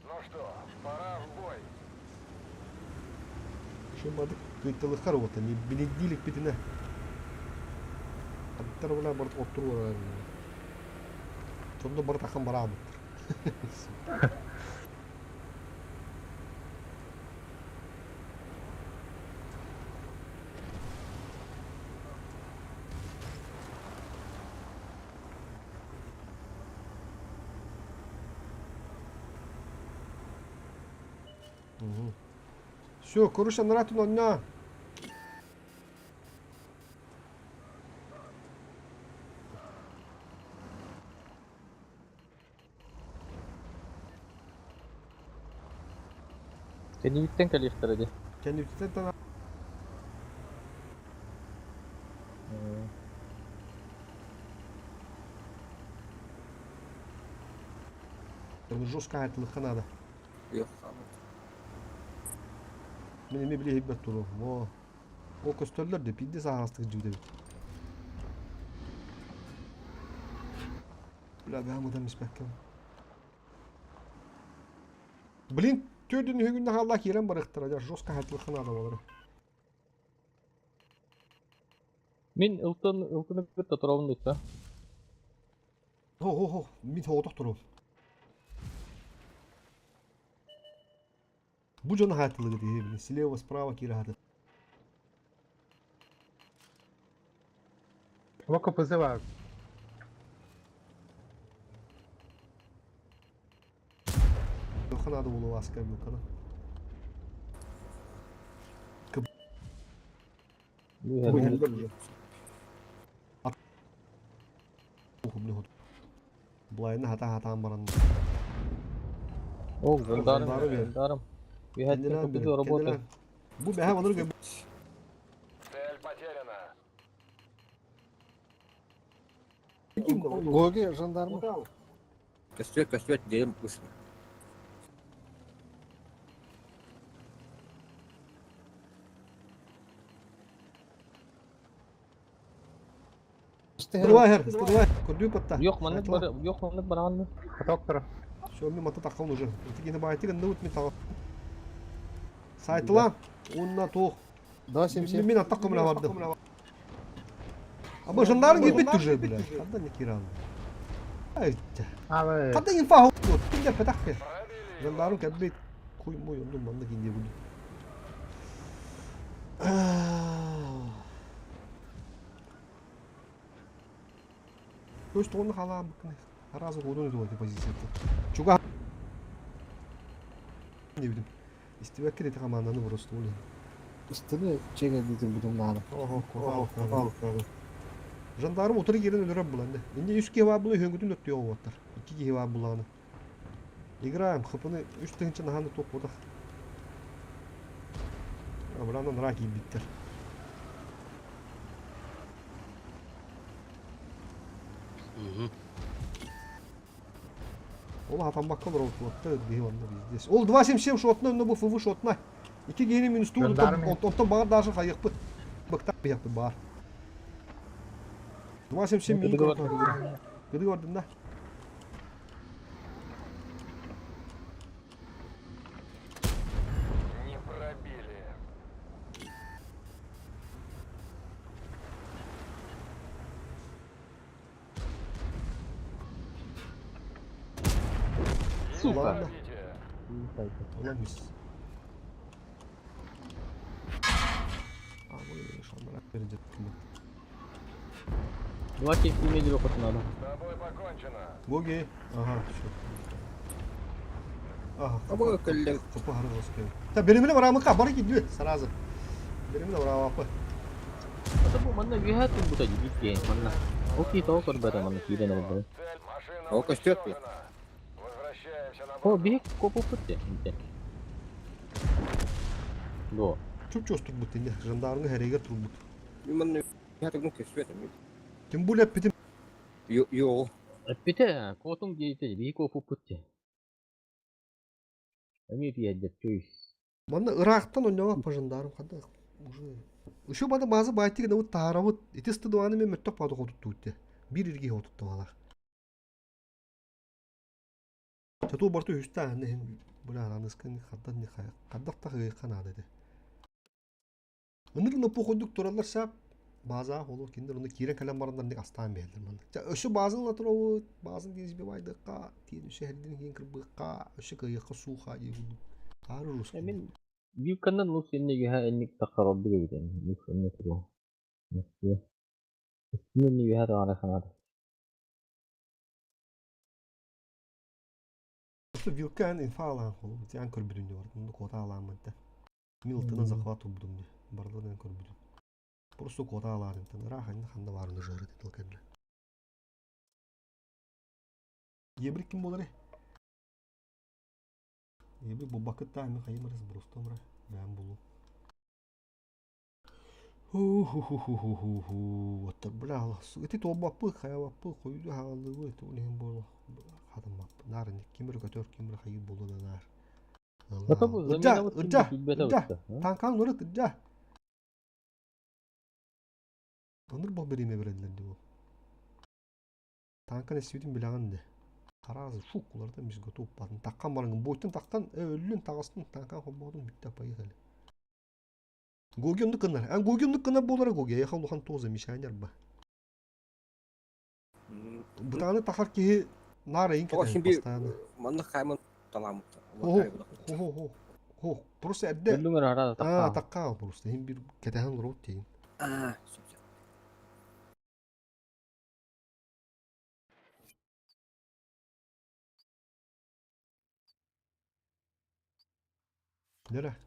Ну что, пора в бой. Шыммадык кыйтылыххар уота не билигдиилик битинэ. Аттар була барт оттур Сонно барт ахан бараабыттар. Все, короче, наратын онна. Кэннибиттэн кэлиэхтэрэ дии. Кэннибиттэн Жестко айтылыхха надо. Мин эмиэ били иһиппэт туруом. О, ол көстөллөр да пиздец аһаҕастык дьүүдэбит. Бля, бэйэм ытан испэккэм. Блин, төрдүн үһүгүн хаалла киирэн барыахтара, дьэ жестко айтылыхха надо буолара. Мин ылтын ылтыны кытта туробун дутта. Хо-хо-хо, мин соҕотох туруом. Бу дьон аһаатылыгыт иһи слева справа киирэ аһаты. Локо ПЗ Надо было ласка вилкана. Былайны хата-хатаан баран. О, жандарм, жандарм. Үһэттин компьютер работает. Бу бэһэ олорго. Цель потеряна. Гоги, жандармы. Көстүөт, көстүөт, диэн быстро. Давай, давай, көрдүү патта. Yok маннык бар, yok маннык бараҕын. Доктор. Все, мен мата таққан уже. Тигини байтыгын ныбыт мен таға. Сайтыла, онна тоқ. 277. Мен аттақ көміле барды. Аба жандарың келбет уже, бля. Қандай не киран. Алы. Қандай инфа вот, кимде петақ ке. Жандарың келбет. Куй мой, онды манда кинде буду. Көз тоғыны қалам, Разы годун өтіп позицията. Чуга не видим. Истибекке дети команданы просто улин. Истини чеге дитим бутум наада. Охо, охо, охо. Жандарм утыры кирен өлөрөп буланды. Инде үч киһи баар була үһүнгүтүн өттү оҕуоттар. Икки киһи баар булааны. Играем, хпны үс тыһынча наһааны туох Абранан рак киирбиттэр. Ол хатаммакка олоробут уотта киһи онно пиздец. Ол 2.77 шотна, онно бу ФВ шотна. Икки киһини минустуу онтон баҕар даже хайыахпыт. Быктаах быйахпыт баар. 277 мин Кыдык ордун да. Не пробили. Сука! Ulan mis. Давайте имели хоть надо. Гоги. Ага, все. Ага. Абы кэллэ. Копа харыласкай. Та беремиле барамыкка бар кидү сразу. Беремиле барамапы. Это бу манна үөһэ турбута дии киһи манна. Ол киһи тоҕо көрбөтө манна киирэн эрэрдэрэ. О, көстүөт бу. О, биһик копуппут дии интэ. Дуо. Чуп-чуос турбут инде жандармы хэригер турбут. Манна үөһэ көстүөт. Тем более эппитим. Йоо. Эппитэ, куотуҥ диэбитэ биһи куопуппут дии. Эмиэ тиийэрдэр чуй. Манна ыраахтан онньоҕо по жандарм ханна уже еще баны база баайтыгы набыт таһаарабыт ити стадуаны мен мөттөх паду хотуттуутте биир ирги хотутталалар Чатуу барту үстэ аһын иһин бля аныскын хаддан не хаддах тахыйхан аада этэ. Ыныр напу курдук тураллар сап база холу киндер оны киирэн кэлэн бараннар ник астаан биһэллэр манна. Өссө базын латыробут, базын диэн избивайдыкка, тиэн өссө хэрдин киин кырбыыкка, өссө кыайыахха сууха дии курдук. Аары русский. Мин вилканан ну сенне үһэ энник таххаралдык эбит эн. Энне туруо. Мен үһэ таҕара санаата. Вилка эн инфа алаан холу, тиан көрбүтүн диор, куота алааммын Милтона захват убдум дии. Барлығын көрбүтүм. Просто куота алаарынтан ыраах анна ханна баарыны жыыры тыл кэннэ. Ебрик ким буолар Ебрик булбакыт та ами хайым арас брустом ра бэм булу. Ху-ху-ху-ху-ху-ху. Оттор бля ити туолбаппы хайабаппы хойду хааллыбы туун иһин буолу хатыммаппы наар ким эрэ көтөр ким эрэ хайыр буолуо да наар Ырдьа, ырдьа, ырдьа, таҥкаҥ нурут, ырдьа. Онур бол бириэмэ берэллэр дии ол. Таҥкан эстибитин билэҕин да. Хараас фук уларытан мизго туппатын. Таххан бараҥын, буойтун таххан, өллүн, таҕыстын, таҥкаҥ холбоотун бүттэ поехали. Гоги оннук гынар. Ан Гоги оннук гынар буолара Гоги. Эйиэхэ улахан туох замечание арба. Бытааны тахар киһи наар эйин кэтэһэр постоянно. Манна хайман таламмыт. Хо хо хо просто эрдэ. Өллүҥ эрэ Аа таккаа просто иһин бир кэтэһэн олоробут тиийин. Аа Нere?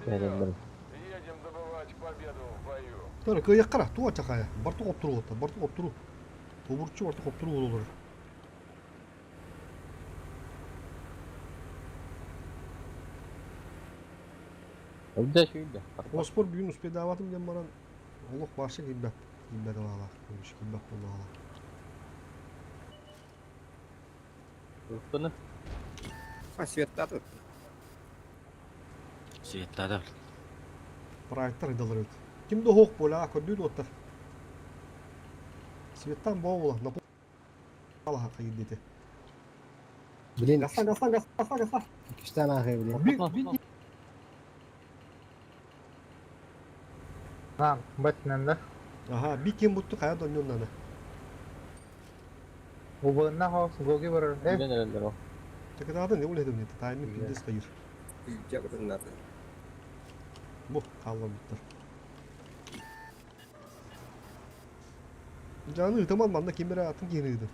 Едем добывать победу в бою. Тора кыайаххара туга чахая барты хоптуру барты хоптуру обурчу барты хоптуру олорор. Ылдьа сүүрдэ. Оспор бүгүн успедаабатым диэн баран олох вообще киирбэт киирбэт алаалаах киирбэт буоллаҕа. Ылтыны. А светтааты. Светтаата. Проекттар ыдалар эбит. Ким да оһох буола көрдүү дуоттар. Светтан буола на алаха хайдете. Блин, Гаса гаса гаса гаса. иккистээн аахай блин. Би Нам, бэтинэн Ага, би ким бутту хая донньон нана. Убынна хос гоги барар. Э, Билэн эрэллэр ол. Такатаатын не улэдим нет. Тайминг пиздец хайыр. Жагырыннарды. Бу хааллар буттар. Жаны ытаман манна ким эрэ атын киһини ыытын.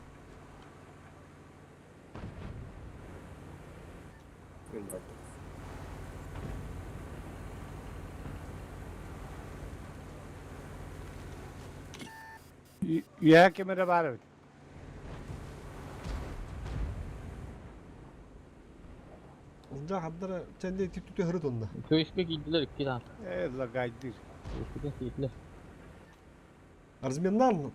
Мен бардым. Үөһэ ким эрэ баар эбит. Ылдьаа хардара чэнди тү тү тонна. Көйүскэ киирдилэр икки таан. Ээ, лагайдыр. Көйүскүтүн сиэтилэр. Разменнан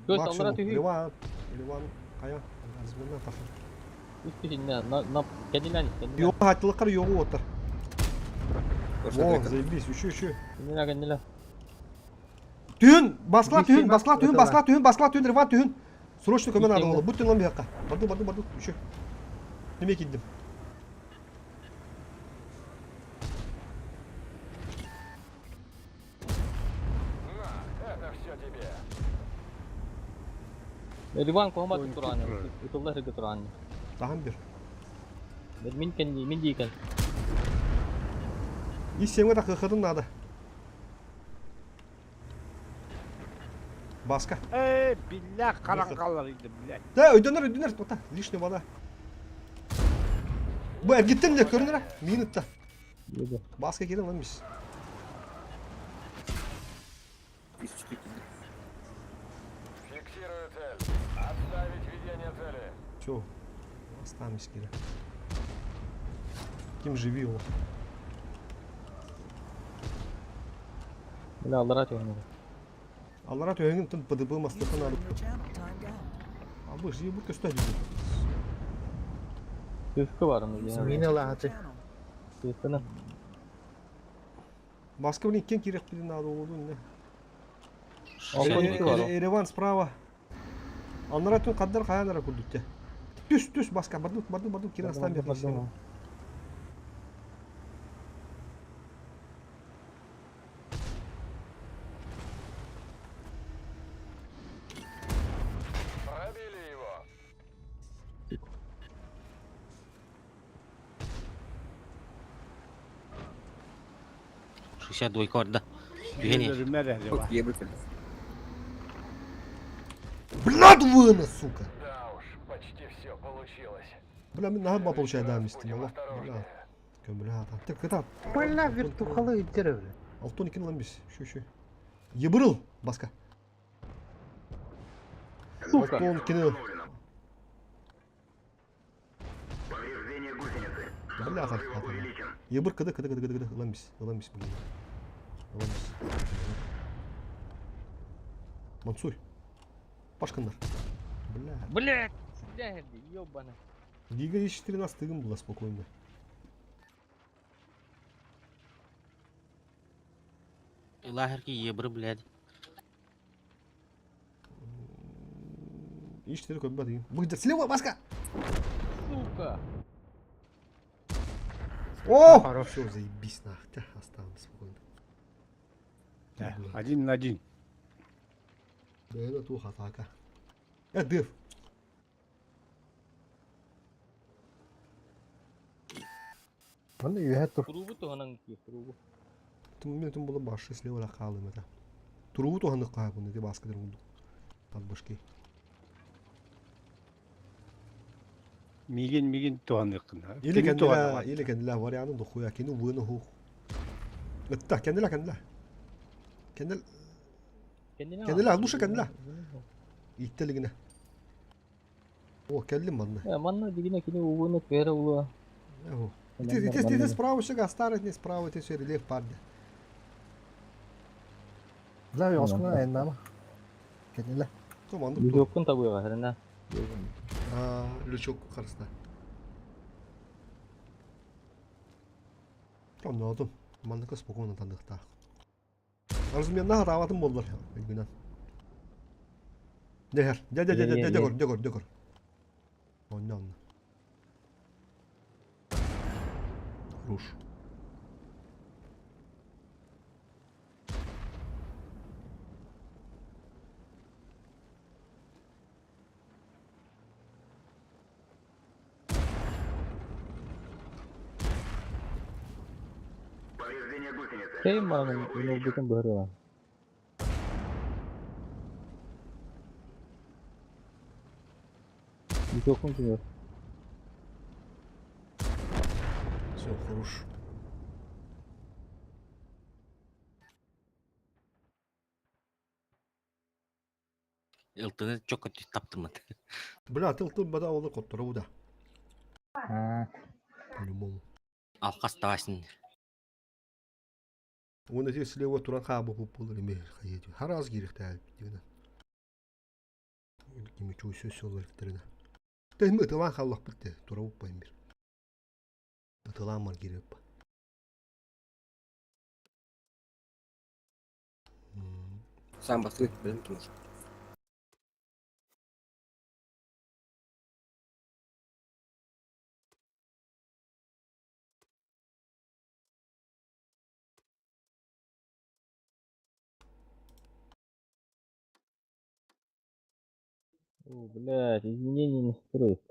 Көс аллара максимум. түһүү. Ливан. Ливан хайа. Разменнан тахар. Үс киһиннэ на на кэннинэн кэннинэн. Йоҕу хаттылыккар йоҕу отар. Просто О, только. заебись, еще, еще. Кэннилэ кэннилэ. Түһүн, баскла түһүн, Бисима баскла түһүн, ытыла. баскла түһүн, баскла түһүн, Риван түһүн. Срочно көмө надо Иккиэн было. Будь нам бияққа. Барду, барду, барду. Еще. Неме киддим. На, это все тебе. Риван куһамат Ой, турааны. турар. Ытылла сыргы турааны. Таһан бир. Мин кэнни мин диикэн. И семге такыхатын надо. Баска. Ээ, биллэх харан қалар иди, блядь. Да, өйдөнөр, өйдөнөр. Тота, лишняя вода. Бу эргиттен де көрүнөр. Минутта. Диэбэ. Баска кирен lan biz. Фиксирую цель. Отставить ведение цели. Все. Остаемся кире. Ким живи его. Бля аллара түһүн. Аллара төһөҥүн тын ПДП User мастыхын in ады. your channel timed out. Абы жи бу көстө диде. Көйүскэ барын User диэн. Мин entered your ылааты. channel. Көйүскэни. Баска блин кен керек билин надо болду не. Алтан икки бар. Ереван справа. Аннара түн каддар хаянара курдукте. Түс түс баска барду барду барду кирен астан бер. Пробили его. 62 орда. Түһэн иһэр. Өлөрүмэр эрэ бар. Ебать. Блядь вынос, сука. Да уж, почти все получилось. Бля, мен нахад ба получай да Раз мисти. будем Бля. осторожнее. Бля, там. Так, это. Бля, вертухалы иттер бля. Алтон икен lan biz. Şu şu. Ебырыл баска. Сука. Алтон кинил. Бля, так. Ебыр кыды кыды кыды кыды кыды. Lan biz. Lan biz блин. Lan biz. Мансур. Пашкандар. Бля. Блядь! Сидя ёбана. Гига Е14 тыгым была спокойно. Лахерки ебры, блядь. Е4 көбі деген. Выйдет слева, баска! Сука! О! Хорош. Все, заебись нах. Тя, оставим спокойно. Да, Один на один. Да, это туха атака. Дыв. Манна үөһэ тур. Турубу туһанан киир, турубу. Мен түн була башы слева лақалым это. Турубу туһаны каабын, ди баска дер мунду. Талбашки. Мигин мигин туанык. Или кендила, или кендила варианты дохуя, кину выну ху. Ытта, кендила, кендила. Кендил, Кэннинэ Кэннилэ, лучше кэннилэ. иттелигине. О, келдим манна. Э, манна дигине кини угуну түһэрэ улуа. Эхо. Ити, ити, ити, справа все старый, не справа, ити все рельеф парня. Бля, оскуна айнама. Кэннилэ. То манды. Лючоккун табыга хэрэнэ. А, лючок харста. Там надо. Манныка спокойно тандыкта. Разменна хатаабатын боллар. Билгинен. Дехер. Де де де де де көр, де көр, де көр. Онна онна. Руш. Кэй манын үнөлбүтүн быһырыла. Лючоккун түһэр. Все, хорош. Ылтыны чокко таптыммыт. Бля, тыл бада олы коттору да. По-любому. Алхас тавасин. Уонна ити слева туран хаабы буолар эми хайыты. Хараз киирихтээх дигина. Кими чуйсу сөллөрүктэринэ. Тэһим ытылаан халлахпыт те тура уппайым бир. Ытылаан бар кииреппа. Сам бастык билим ким О, блядь, изменение настроек.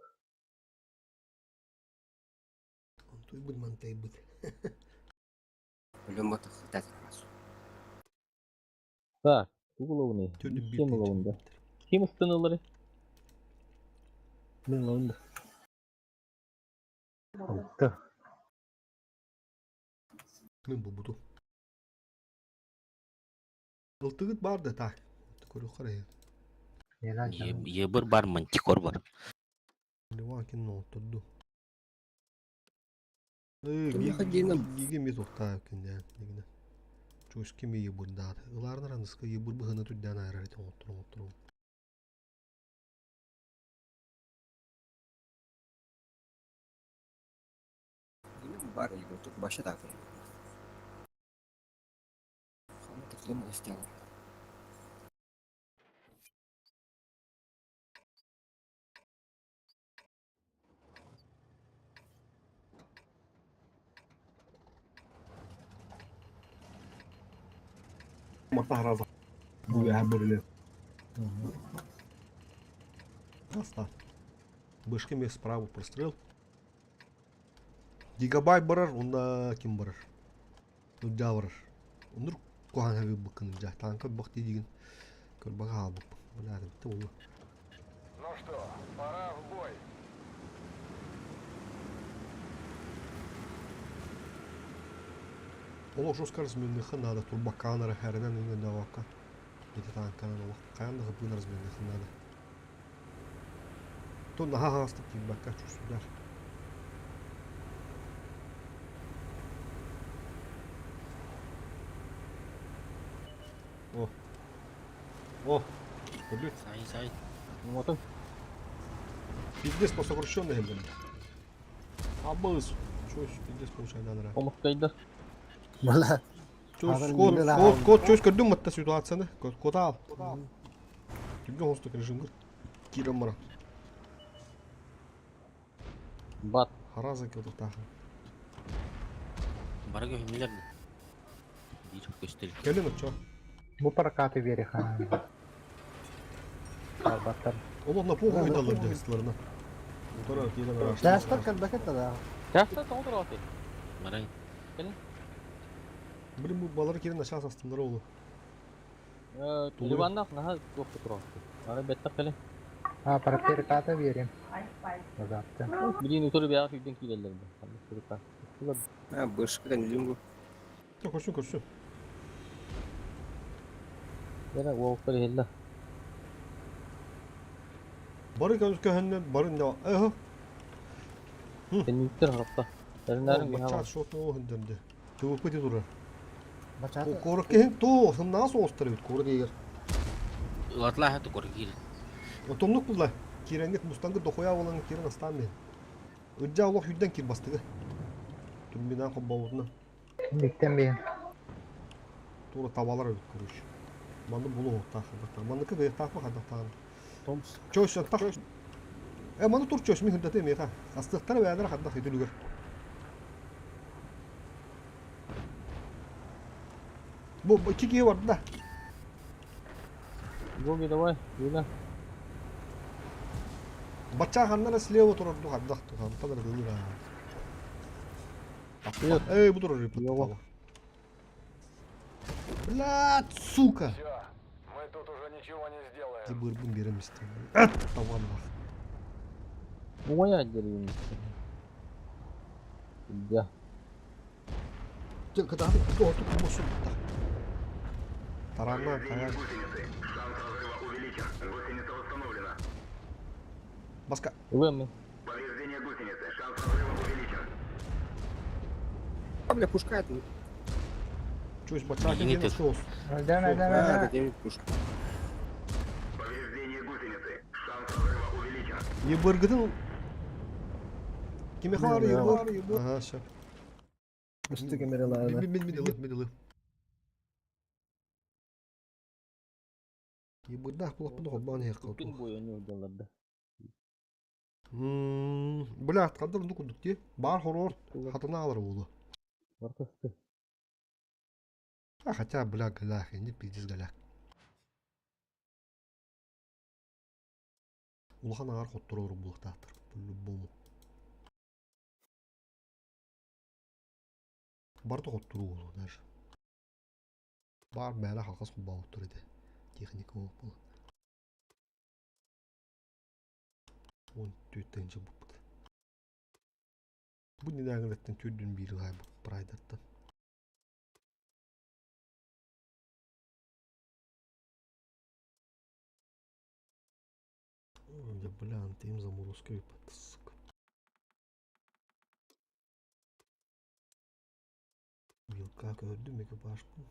Онтуйбут мантайбыт. Өлөм батых тәтер. Так, уголовный. Төрдүн бир Ким уголовный? Ким ыстынылары? Мен лауында. Алты. Мен бу буту. Ылтыгыт бар да так. Көрү карай. Ебір бар, мантикор бар. Ливан оттурду. Кимиэхэ диэн Гиги ми тухтаа киндэ дигинэ. Чуус кими ебурдаат. Ылаарнар аныска ебур быһыны түрдээн айрар ити оттуру оттуру. Бар ебір баша так. Хамы тыклым остял. Мата хараза. Бу яһа бөрүле. Аста. Бышки ме справа прострел. Гигабайт барар, онда ким барар? Нудя барар. Онур кухан хаби быкын жа. Танка бак дигин. Көр бага албып. Бля, битте болду. Ну что, пора в бой. Олох жестко разменныха надо, турбаканара хәренен үнен давака. Эти танканан олох каянды хыпын разменныха надо. То наха хастык кибакка чувствудар. О. О. Блядь, Сай, сай. Вот он. пиздец по сокращенной, блин. Абыз. Чё, пиздец получай данра. Помогтайда. Бала. Чё, Хабар код, миле код, код, чё, көрдүм матта ситуацияны. Код, код ал. Түгөн хостук режим кирем мара. Бат. Хараза кылдыктаах. Бара көһүмүлэр. Бир көстөл. Келин очо. Бу прокаты вериха. Баттар. Олох на похуй далыр дегисларына. Утара кирен араш. Жастар калбакет да. Часто тоңдур аты. Бара Блин, бу балар кирен начал астындар олу. Ливаннах наха туох турар. Ары беттак келе. А, прокаты верим. Азапты. Билин утуру бияга күйден кийлелер. А, бышкадан үлүм бу. Көрсүн, көрсүн. Яна уолтар хелла. Бары көһөннөн бары не. Эхо. Тенниктер харапта. Тэрнәрин Бачат шотно хөндөндө. ТВП ди турар. Бачата. Корок кehen то, сымнаа соостар бит коры дегер. Ылатла хатı кор кир. Отоннук була. Киренгет мустангы дохуя болан кирен астан мен. Ыджа олох юддан кир бастыгы. Турбинан хоббавутна. Биктен бейін. Тура табалар бит короче. Манды булу тах хадактар. Мандыкы гыйк тахпы хадактар. Томс. Чөш тах. Э маны тур чөш ми хүндәтә меха. Астыктар бәдәр хадак итүлгер. Бу iki кие бар да. Гоги давай, юла. Бача ханнара слева турар ду хадак ту хан тадар гылыр. Эй, бу турар репет. Блядь, сука. Все, мы тут уже ничего не сделаем. Ти бырбын беремистем. Эт, таван бах. Оя дерин. Да. Жа кыданы то ту кумосун да. Таранна кая. Шанс разрыва увеличен. Баска. Ылыам мин. А, бля, пушка это. Чусь бачаки Миигин диэн ытыр. суос. Өлдөөн, өлдөөн, А, өлдөөн. это не пушка. Ебыргытын Кимиэхэ баар ебыр? Аха, сөп. Үстү камераларына. Мин мин мин ылы, мин ылы. Ебырдаах булаппын холбоон иһиэххэ Күн оту. бойу оонньуу Бля, хандар оннук курдук дии. Баар хороор хатана алар буолуо. Баркасты. А хотя, бля, голях, не пиздец голяк. Улахан аҥаар хотторор буолуохтаахтар, по-любому. Барыта хотторуу буолуо даже. Баар мээнэ халҕас холбообуттар этэ. Техника буолан. 14 тыһыынча булбут. Бу нинааҥылаттан төрдүн биир ылаайбыт прайдаттан. Да бля, антим заморозка выпад, сука. Вилка көрдүм экипажпын.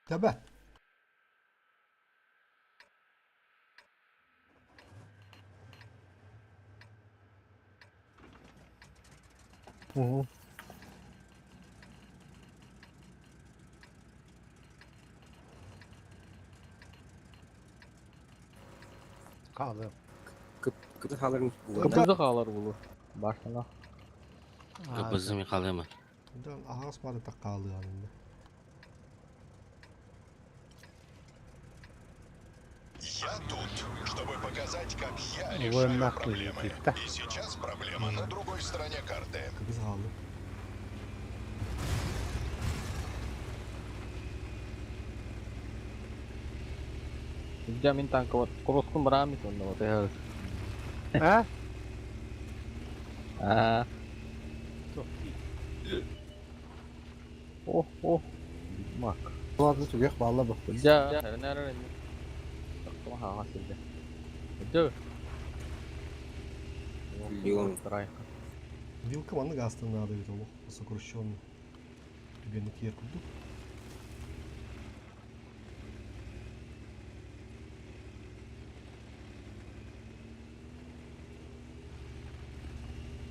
Тэбэ. Угу. Хаалыам. Кыты хааларын Кыбызы хаалар булу. Башына. Кыбызы ми хаалыама. Да, аһаҕас баары таккаалыаҕын. Я тут, чтобы показать, как я Ой, решаю нахуй, проблемы. да. И сейчас проблема на другой стороне карты. Кыбыз хаалла. Дьэ мин танка короскун барааммыт онно вот А? Аа. О, о. Мак. Улаатыы түгэх баалла бу. Дьэ, эрэнэр Тохтоо хаҕа сирдэ. Дьэ. Леон. Вилка маннык аастан наада эбит олох сокращенный. Түгэнник киэр курдук.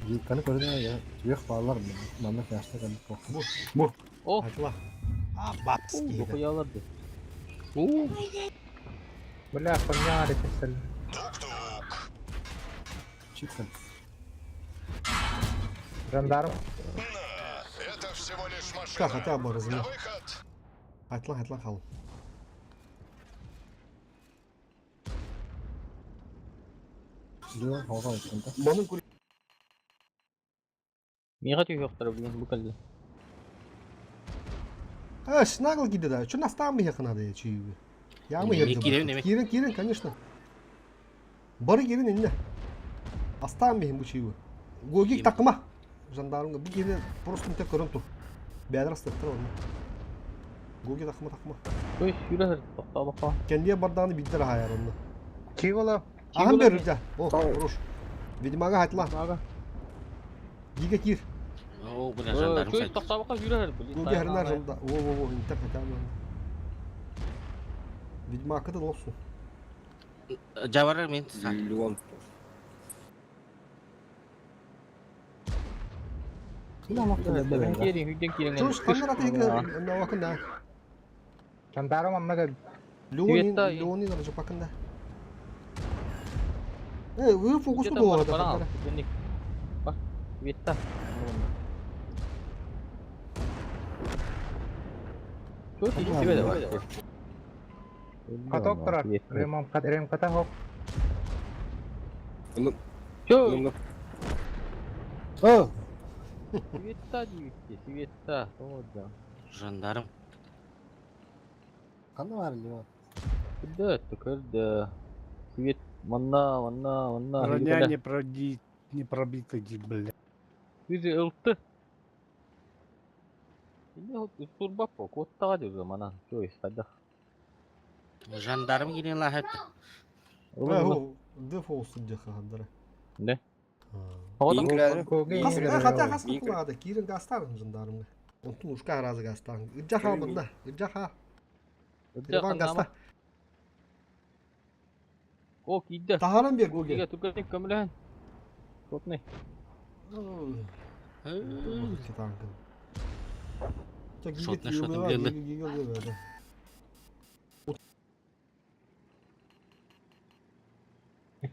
Вилканы көрдүн я түгэх бааллар манна кээстэ кэлбит буолла. Бу. Бу. О, Айтыла. А, бабский. дохуяларды. Бля, поменяли пистолет. Тук-тук. Чиксен. Жандарм. На, это всего лишь машина. Как хотя бы На размер. выход. Айтла, айтла хал. Леон хаалган иккинтэ. Манын кур Мига түйөктөр бүгүн бу кэлли. А, снагл киде да. Чё нас там ехать надо, чиюги? Я мы Неме ехать. кирен, неме. Кирен, кирен, конечно. Бары кирен инне. Астан мехин бу чиюги. Гогик Ким? такыма. Жандармга бу кирен просто не көрөн тур. Бәдер астыктыр оны. Гоги такыма такыма. Ой, сүүрэ тохтоо баха. Кендие барданы биддер хайар онны. Чиголо. Ахан бер да. О, хорош. Ведьмага айтла. Мага. Гига кир. О, бля, жандарм Чөй сайт. тохтоо баха сүүрэ блин. Гоги хернар жанда. Во, во, во, интер хотя бы. Ведьмака да лосу. Жабарар мен. Леон. Кирин, хүден кирин. Чуш, ханнар атыгы, навакында. Жандарм амма кел. Леонин, Цвета- Леонин Раджапакында. Э, вы фокус куда это? Бар. Ветта. Чөй тиби да бар. Каток турар. Ремката хоп. Ылым. Чё? Ылым. О! Света диэбитти, Света. Тоҕо да. Жандарм. Ханна баар Леон? Көрдө, көрдө. Свет манна, манна, манна. Броня не проди, не пробита, ди, бля. Бизи ылты. Инде турбап по, куоттаҕа дьылга манан. Чё, хайдах? Жандарм киирэн лаһыт. Ылын. Дефолт сылдьа хандара. Не? Мин кэлэрим. Хас хотя хас кулаада киирин гастаан жандармга. Онтун ушка аразы гастаан. Ыджаха мында, ыджаха. Иван гаста. О, киирдэ. Таһаран бер гуге. Түргэнник көмөлөһөн. Шотный. Шотный, шотный, белый.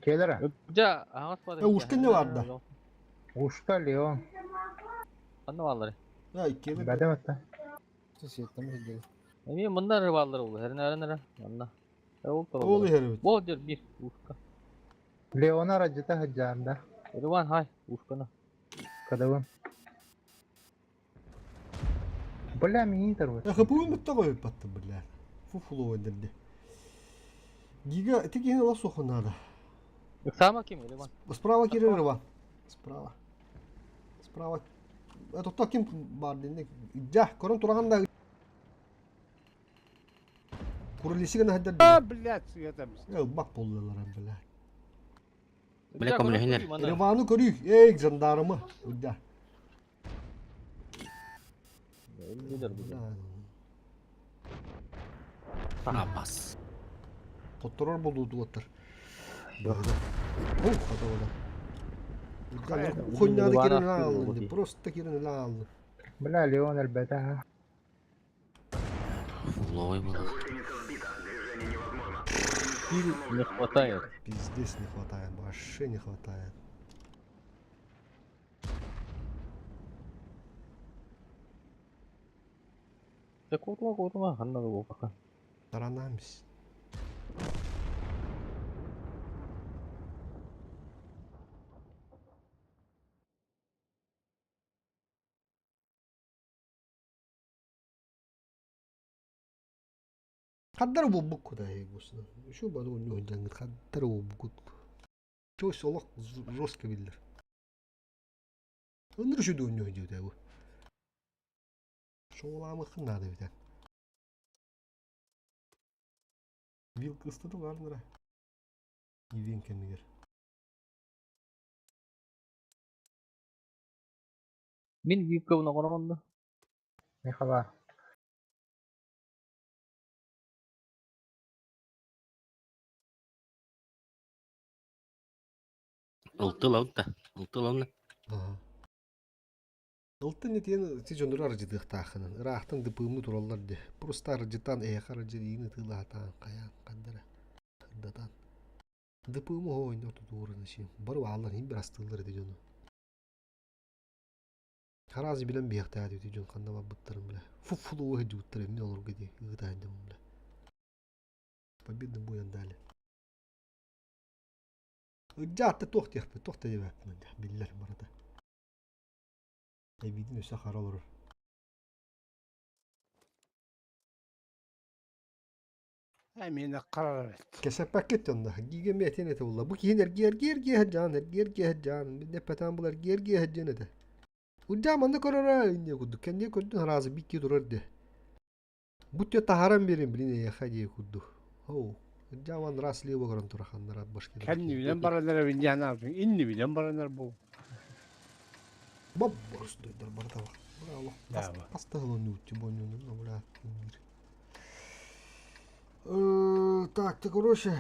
Келер. Жа, аңас бар. Ушка не бар да? Ушка Леон. Ханна баллары? Я иккелер. Бәдем атта. Сеттем сидели. Эми мындар баллары ол. Хернәрен ара. Манна. Ол Ол иһэр. Бол дер бир ушка. Леона раджата хаджанда. Иван хай ушкана. Кадавын. Бля, минитер вот. Хапуын бітті ғой батты, бля. Фуфло өндірді. Гига, ты гига лосуху надо. Сама ким Иван? Справа Кирилл Иван. Справа. Справа. Это то ким бар дende. Ja, корон тураганда Курилисиген хаддар. А, блядь, я там. Э, бак болдулар, бля. Бля, көмөлөһүнэр. Ивану көрүй. Эй, жандармы. Да. Абас. Котторор болду дуоттар. О, хата Хуйня кирин алды, просто кирин алды. Бля, Леон әлбәтә. Фуловый был. Не хватает. Пиздец не хватает, вообще не хватает. Да кутума кутума, ханна да пока. Таранамс. Хаддар бу куда егусна. Еще баду не жангы хаддар бу Чё солох жестко биллер. Өнөр şu дөннө диде бу. Шоламы хыннады бит. Вилка ыстыды барныра. Ивен кемигер. Мин вилка буна корогондо. Михала. Ылтыл да. Ылтыл онна. Ылтын нетен ти жондур аржыдыктаахынын. Ыраахтан дыпыымы тураллар де. Просто аржытан эйхар аржыдыйны тылаатаан каян кандара. Датан. Дыпыымы хойн орту туурын ши. Бару аллар хим бир астыллар ди жону. Харазы билен бияхта ди жон канда бабыттырым биле. Фуфулу хеджуттар эмне олор геди. Ыгытаан дем биле. Победный бой дали. Ыджаатты тохтиахпы, тохта дебэппин биллер барата. Эбидин өсө хара олорор. Эмине карар эт. Кесеппаккет онна. Гиге метен эте булла. Бу киһин эрги эрги эрги хаджан, эрги эрги хаджан. Бинне патан булар эрги эрги хаджан эте. Уджа манны көрөрө инне кудду. Кенне көрдүн харазы бикки турар де. Бу тө тахаран берин билин э хади кудду. Оу. Уджа ман рас лево көрөн тураханнар башки. Кенни билен баранар бин жана инни билен баранар бу. Баб борстойдар барда бак. Браво. Паста хылын үтчү боннюну бля. Так, ты короче.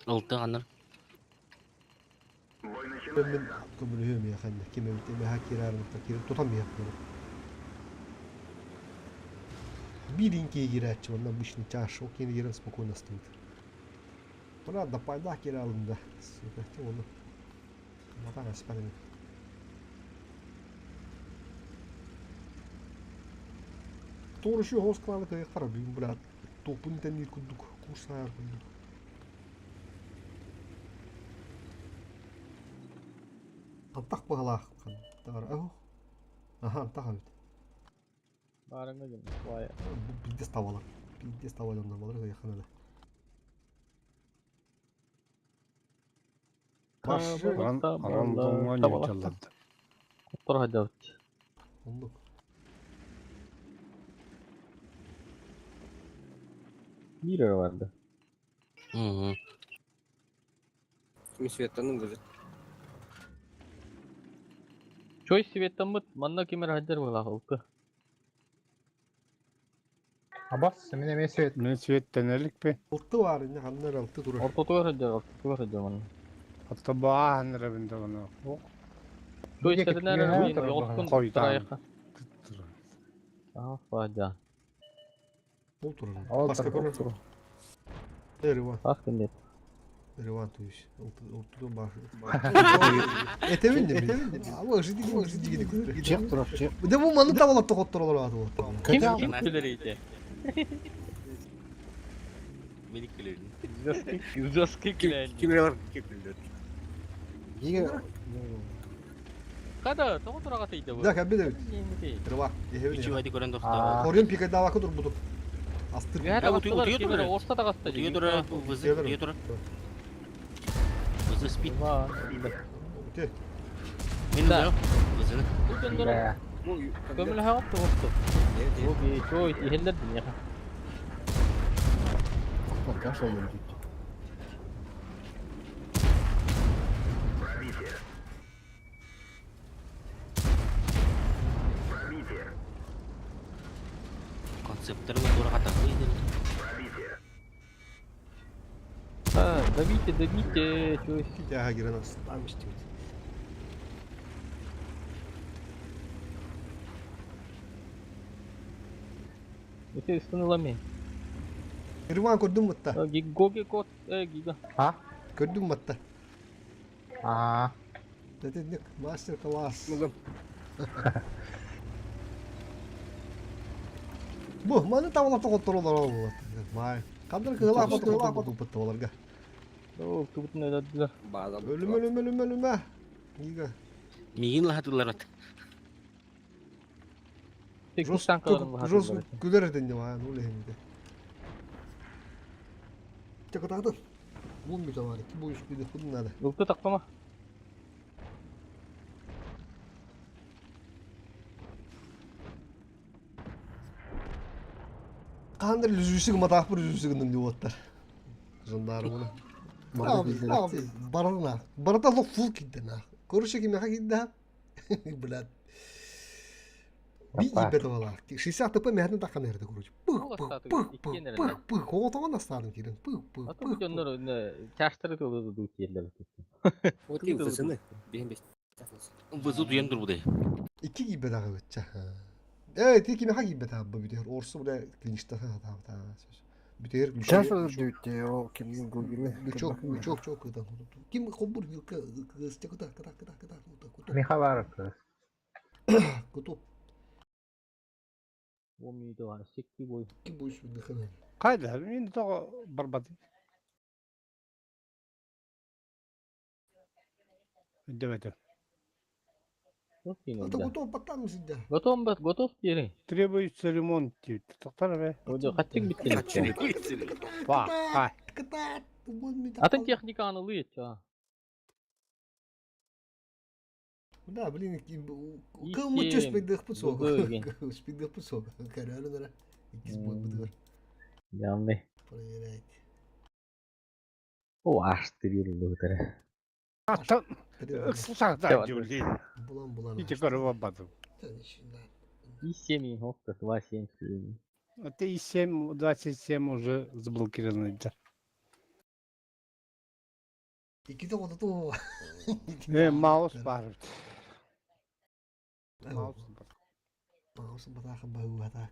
Ылты аныр. Мен көмүлүһүм я ханна ким эбит эме хакирарым кирip тутам я Биринки кирәчи, он обычный чаш, окей, ерен спокойно стоит. Бля, да пайда кире да. Сука, оны. Матан аспан. Турушу хос кланы кыйыктар бүгүн, блядь. Топун тенир курдук, курсаар курдук. Антах баҕалаах Аха, антах эбит. Баарыҥа дьон, баайа. Пиздец табалар. Пиздец таба дьоннор балар ыйахана да. Рандомҥа ньуучалларда. Оттор хадьабыт. Оннук. Биир эрэ барда. Угу. Ким светтанын бузут. Чой светтаммыт манна ким эрэ хадьар быһылаах ылты. Абас, мин эмиэ свет. Мин светтэнэликпин. Алты бар инне ханна эрэ алты турар. Ортотугар сылдьар, ортотугар сылдьар манна. Отто бааһан эрэбин даҕаны. Чой Диэки сэтинэр үөһээ мин турар ойоҕоспун баҕайы. Хойутаан. тырайыха. Аха, фадя. Ол турар. Ол Баска турар, көрөр. ол турар. Эриван. Ах кэннет. Эриван то есть. Ортодон башы. Этебин де. Ама жиди жиди жиди. Чек турар, чек. De bu manı tavalap tohottor olur atı. Ким Көтө ким күлэр Мени күлөрүн. Жестко күлэр. Ким күлдү. Биге Када, тоҕо тураҕа тыйда бу? Да кәбе де. Эрива. Ehebin. Үчүгэй көрөн Аа. тохтоо. Хорин пика давакы тур буду. Астыр. Үөһэ Да, утуй- таҕыстылар, утуйа ким эрэ турар. орто таҕыста Утуйа дии. турар, вызы, утуйа турар. Вызы спит. Те. Мин Да. да. Вызыны. Бу дьоннор Бля. көмөлөһөҕүт тоҕусту. Бу би чой иһэллэр диниэхэ. Каша өлдүт. Концепттер тура хатагы иде. А, давите, давите, чой. Тяга гирен астам işte. Ити ыстынылами. Эриван көрдүм мытта. Гоги кот, гига. А? Көрдүм мытта. Аа. Дедик мастер класс. Бу маны tavalap tohottor olur olur. Vay. Kadar kızlar patı patı оларга. Оо, тубутун өдөдүлэр. Бааза. Ölüm ölüm ölüm ölüme. Giga. Мигин лахатылар ат. Текис танкаларын баһа. Жестко күлер edin ya ne oluyor şimdi? Чакытады. Бун bir var. Ki bu iş bir de bunun nerede? Ылты тактама. Kandır lüzüsü matah bir lüzüsü gündüm diyor otlar. Jandarmını. Барына. Барата лох фул кидде на. Короче ким яха кидде. Блядь. Би Опа. ибет вала. 60 ТП мехнен такан эрде короче. Пых пых пых пых пых пых. Оғотоған астадым кирен. Пых пых А пых. то дьоннор чаштары тылы дуу тиэллэр. Вот и вызыны. Бehen бес. Вызы туян тур будай. İki gibi daha ötçe. Evet, iki mi hangi beta bu biter. Orsu bile klişte ha ta ta. Biter. Каша өлдүт. О, ким гогини. Çok çok çok kıdan. Kim kobur kız kıda kıda kıda kıda kıda Михалар кыз. kıda Омиды бар, секки бой. Kim bu iş bir kadar. Кайда? Мин тоҕо барбатым. Өйдөбөтүм. Ата готов батам сидя. Готов бат, готов диэри. Требуется ремонт диэбит. Тохтор эбэ. Ожо хаттык биттин. Ба, хай. Kıda. Атын техника анылы а. Да, блин, кым чөс пидых пусок. Пидых пусок. Карарынара. İkiz boy budur. Ямны. Проверяйте. О, аштыр юрулу өтөрө. Ата ыксалаах дьүүлли. Булан булан. Ити көрө барбатым. И 7, хопта, 2, 7, 7. Это и 7, 27 уже заблокированы. да. İki de oldu da. Маус бар. Маус бар. Маус батахы бау батах.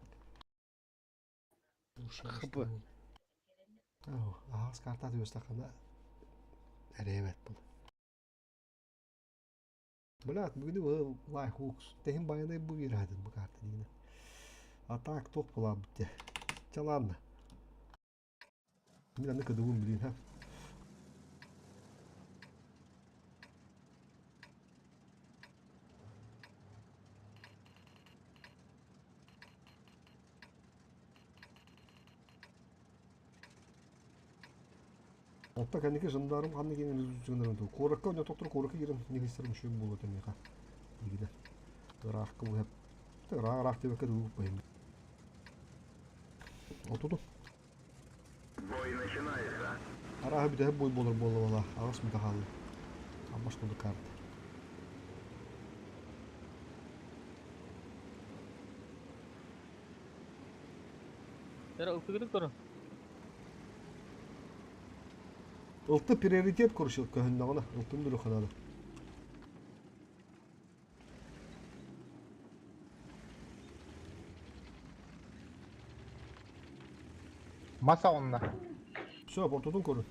Хп. Аһаҕас картаат үөстэххинэ эрэйэбэт был. Блядь, бүгүнү был лайк хукс. Тэһин байанай бу биэрээдин бу карта диигинэ. А так туох буолаабыт дии. Чэ ладно. Мин аны кыдыбын билин ха. Онтон кэнники жандарм ханна киирэн үзгүнэрин туу. Куоракка онно тохтор куоракка киирэн ньыгыстарым үчүгэй буолуо этэ миэхэ. Диигинэ. Ыраахка бу ыраах ыраах диэбэккэ дуу быһым. Отуду. Бой начинается. Арааһы бүтэһик бой буолар буолла аҕыс мүтэ хаалла. Абаш курдук карта. Эрэ ылтыгытык турун. Ылты приоритет короче көһүннэҕинэ ылтын дүрү ханаада. Мас оҕунна. Все, ортотун көрүн.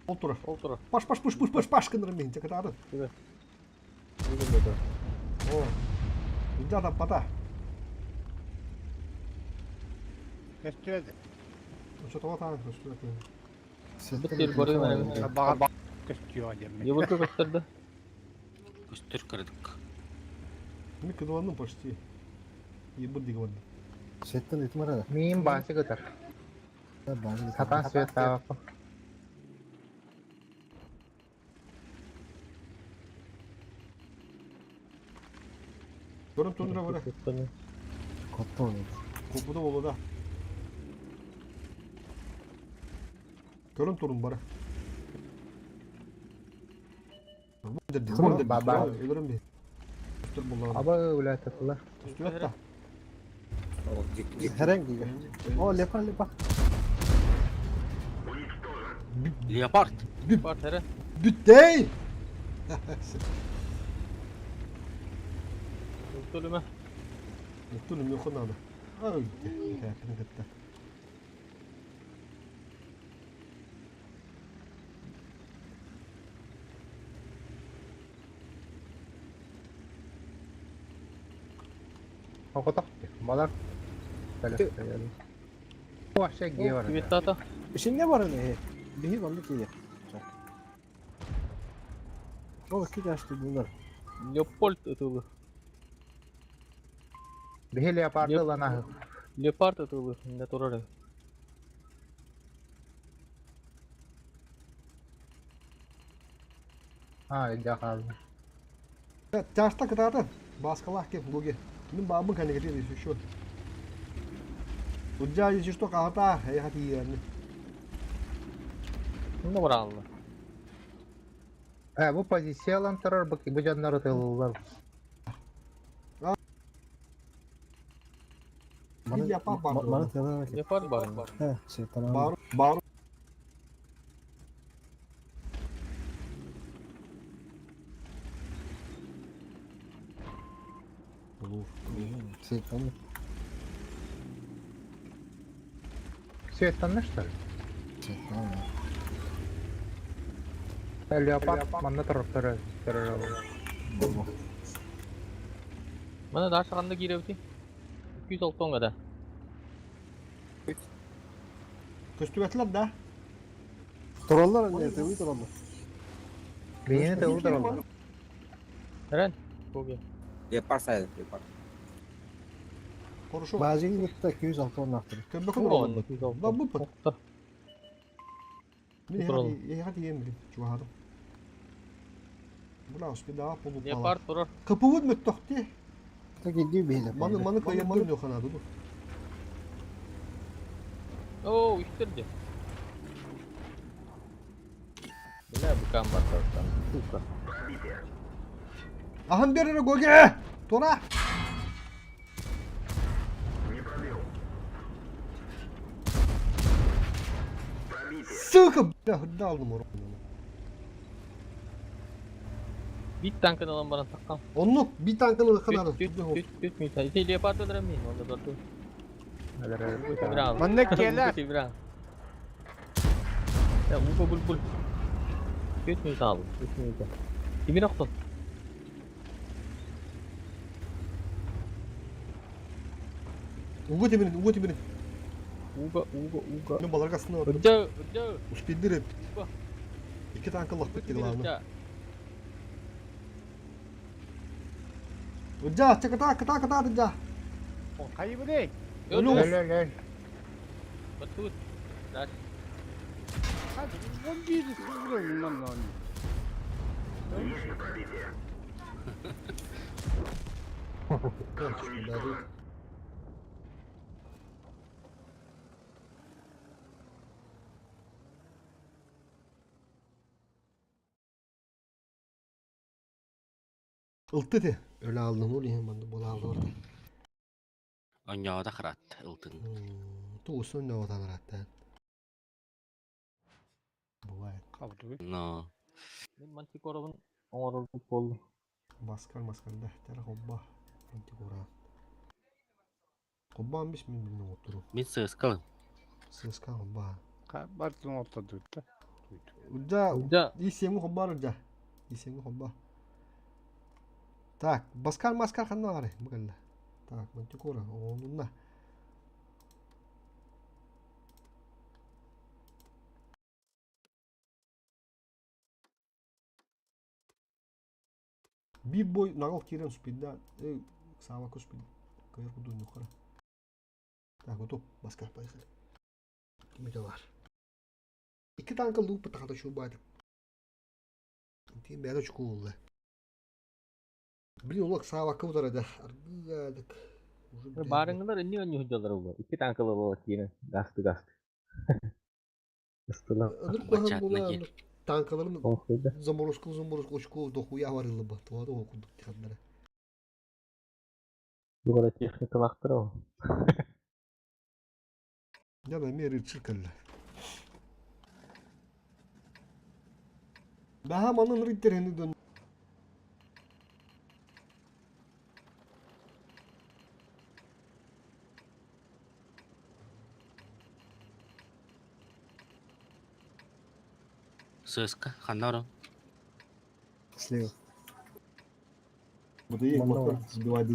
Ол турар. Ол турар. Паш, паш, пуш, пуш, паш, паш гыннарым мин, чакытаатын. О, Ребята, пота. Көстүөдэ. Что тоҕо таан көстүбэт. Бит көрүм Баҕар көстүө диэммин. Ебурка көстөрдө. Көстөр кырдык. Мин кыдыланным почти. Ебыр диги барда. Сеттен итим арада. Миин баасы кытар. Сатан свет таабаппын. Көрөн тундра бара. Коттон. Купуда болу да. Көрөн турун бара. Баба. Өлөрүм би. Үстөр буллар. Аба үлэтэтилэр. Үстүбэт та. Hereng диге. О, лепар лепар. Леопард. Леопард эрэ. Бүттей! Өлүмэ. Өлүмэ надо. Ай, кытта. Оҕотох балар. Вообще гевар. Кибеттата. Işin var ne? Bihi bandı ki. Ол ки жашты bunlar. Леопольд ытылы. Биһи леопарды ланаһы. Леопард ытылы. Не турар. А, илдьэ хаалла. Тяжта кытаатын. Баскалах кеп буге. Мин баабын кэннигэтин еще. Удьа если что хаата, я тиийэрни. Не баралла. Э, бу позициялан турар бу бу дьоннор ытыллар. Леопард бар. Маны тылы. Леопард бар. He, şey tamam. Бар, бар. Olur. Şey tamam. Светтанна что ли? Şey tamam. Леопард манна турар турар турар. Мана даша ханна кииребити. 206 гада. Көстүбэтилэр да. Тураллар не, тылы тураллар. Биһини тылы тураллар. Эрен. Буге. Леопард сайын, леопард. Хорошо. Базин gitти 206 орнактыр. Көмбөкө Онно тураллар. 206. Да бу пат. Охтор. Мин Тураллар. я тиийэн билим чугаһадым. Була успедаға полу пала. Леопард турар. Кыпыбыт мөттөхти. Так иди бейле. Маны маны кыйырдыр нөханады ду. Оо, үстер де. Бля, быкам бар там. Сука. Ахан берere гоге! Тора! Не пробил. Пробитие. Сука, бля, хырда алдым орын. Бит танкын алан баран таккан. Оннук би танканы ханады. Түт түт түт мин. Ити леопард өлөрөм мин. Онда бар. Бра. Манна келер. Бра. Э, ууга булбул. Үс мүнүүтэ хаалла, үс мүнүүтэ. Тимир охсон. Уга тимирин, уга тимирин. Ууга, ууга, ууга. Мен баларга астына бардым. Ырдьа, ырдьа. Успейдир эппит. Ууга. Икки танка Ууга лахпыт тимир главное. ырдьа. Ырдьа, чаката, ката, ката, ырдьа. Хайыбыный? Өл, Өлө өл. Өл өл өл. Баттыбыт. Дальше. 11 уровень нам. Ылты те. Өлө алдым, ол иһин манды була алды орда. Онньоҕо хараат ылтын. Тугуsun ne otan hatta. Бывает. Қалды. Но. Мин мантикоробун оҥорорбут буоллум. Баскар маскарда тара хобба. Антикора. Хобба амбис мин билин оттуру. Мин сыскалым. ССК хобба. Бартын ортада. Ырдьа, Ырдьа. исемҥи хобба ырдьа. Исемҥи хобба. Так, Баскар маскар ханна бары бу кэллэ. Так, Мантикора, оҕолунна. Биир бой наҕыл киирэн успейдаан, эй, саабакка успейд, кыайар курдук ньухара. Так, готов, Баскар, поехали. Ким бар. Икки танка лууппут тахата чуубаатык. Тиин бэйэтэ чукуулла. Блин, улак саабакка утарада. Аргыгаадык. Уже бүтэһик. Баарыҥҥылар инни онньу сылдьаллар буолуо. Икки танкалы буола киирэн гасты гасты. Ыстылар. Ынырык куһаҕан Бачаатына буолла, диэн. ынырык танкаларын Оҥхойда. заморозка заморозка очко дохуя барыллыба. Туһа да курдук тиханнара. Дугара техникалаахтара ол. Я на мере циркалла. Баха манын риттерини дөн. Сыска ханна орон. Слева. Бу Манна бар. сбивай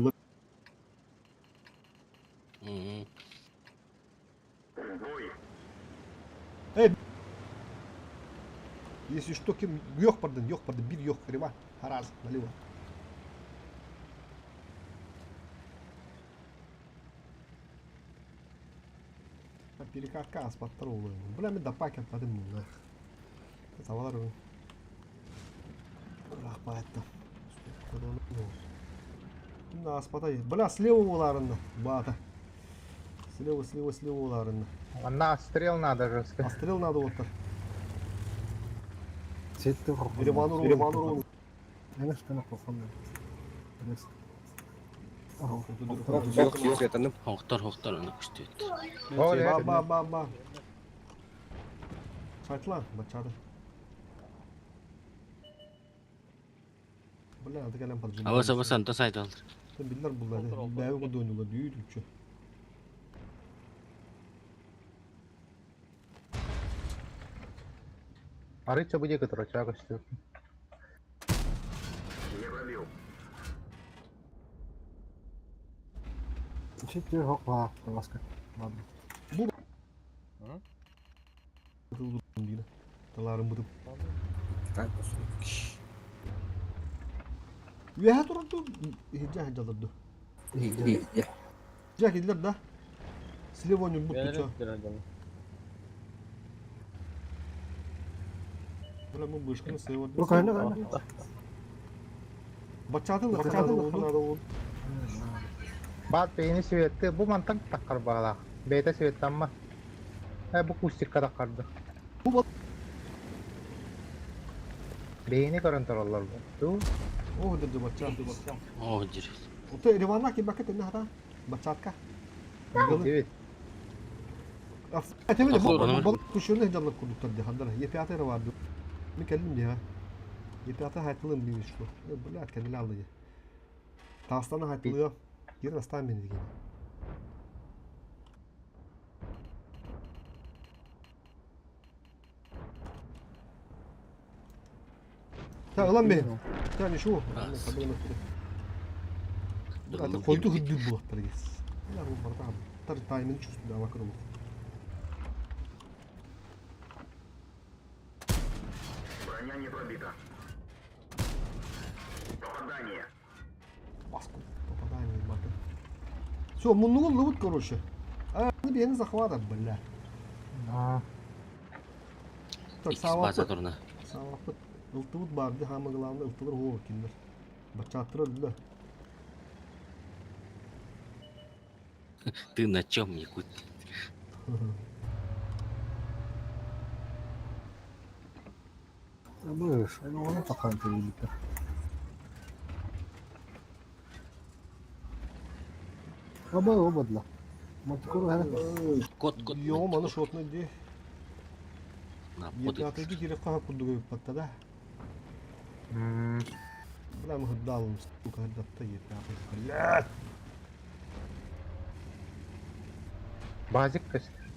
Если что, кем йох пардон, йох пардон, бир йох, рева, хараз, налево. Перекатка аспаттар олу. Бля, мен да пакет атым нах. Тавалар ой. Рахмат. Ким аспата? Бля, слева уларында. Бата. Слева, слева, слева уларында. Манна стрел надо жестко. А стрел надо вот так. Сетте хорхон. Ереван урун, Ереван урун. Энэстэн хорхон. Энэс. Yok yok tanım. Хоқтор хоқтор оны күштүт. Ол Ба э. ба ба ба. Сайтла, бачады. Бля, аты кэлэн паджы. Абаса баса онто сайт алыр. Биллер буллар. Олтор, олтор. Бәйі курдук ойнулар, дүйүт үчү. Арыча будет которая көстү. Сетте хокла маска. Ладно. Таларын бутуп. Tank olsun. Үөһэ турду, иһирдьэ сылдьаллар дуу. İyi iyi. Дьэ киллэр да. Слева ньурбут Бэйэлэрин туча. сылдьар дьоно. Бля, мы бышканы слева. Бу кайна кайна. Бачатын бачатын Бат бейни светти бу мантан таккар бағалақ. Бейте светтанма. Э бу кустикка таккарды. Бу бал- Бейни көрөн тураллар бу. Ту О, дырды бача, бача. О, дир. Ота Ереванна кибакет эмне хата? Бачатка. дебит. Этеме Охо, бу оны- бал кушуну жаллап курдуктар де хандар. Е5 бар. Мен келдим де. Е5 хайтылым дейм что. Э, блядь, кәнеле алды. Тастаны хайтылы. Кир астан мен деген. Та ылан бэйин. Та ничего. Раз. Это койду хүддүү булаттар гес. Тар таймын чувствую, да, вакыр Броня не пробита. Попадание. Баску попадание баты. Все, муннугун лыбыт, короче. А, бени захвата, бля. Аа. Так, Иккис база сааваппыт. турна. Сааваппыт. Ылтыбыт барды, хамы главное, ылтылар хоо киндер. Бачаттыр өлдү. Ты на чем, якут? Быш, оны таққан телевизор. Оба ободла. Мантикору хана. Кот, кот. Йо, маны шотны ди. На, под Епятыгы керек қағып курдуга биппатта да. Бля, мы хыдалым, сука, хыдатта епятый. Блядь! Базик көстөр.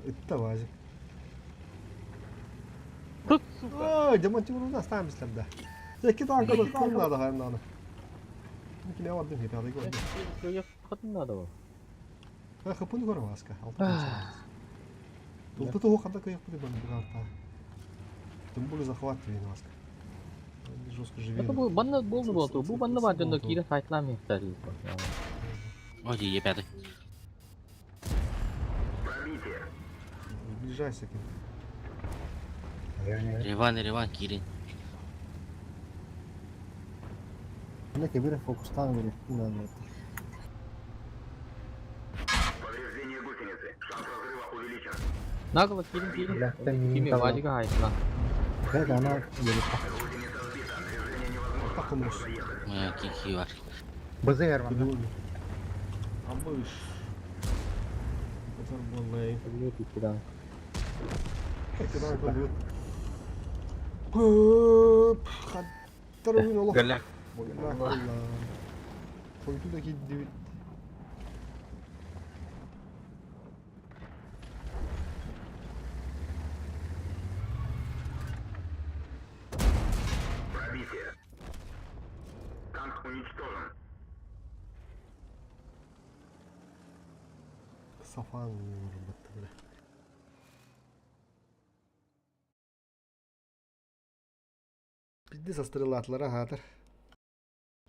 Итта базик. Тут, сука. Ой, демонтировал оставим да. Екі танка да там надо, хайм надо. Киме бардым, епятый көрдüm. Хатын надо был. Хапын көр маска. Алты. Тулты того хада кыяк бу бан бугарта. Тем более захват твин маска. Жестко живее. Это был банна был был то бу банна бар дьонно киирэ сайтлаан миэхтэр Ой, Е5. Пробитие. Сближайся к ним. Реван, Реван, Кирин. Мына кебире фокустан бере. Повреждение гусеницы. Шанс разрыва увеличен. Нагло киирин киирин. Бляхта мин Кими талан. вадига хайтлаан. Бәк ана бере. Гусеница сбита. Движение невозможно. Так он может. Моя кики бар. БЗР манна. Абыш. Это было. Это было. Хаттар олох. Галяк. Хойду да киддибит. Пробитие. Танк уничтожен. Сафан батты бля. Бидде састрылатлара хатыр.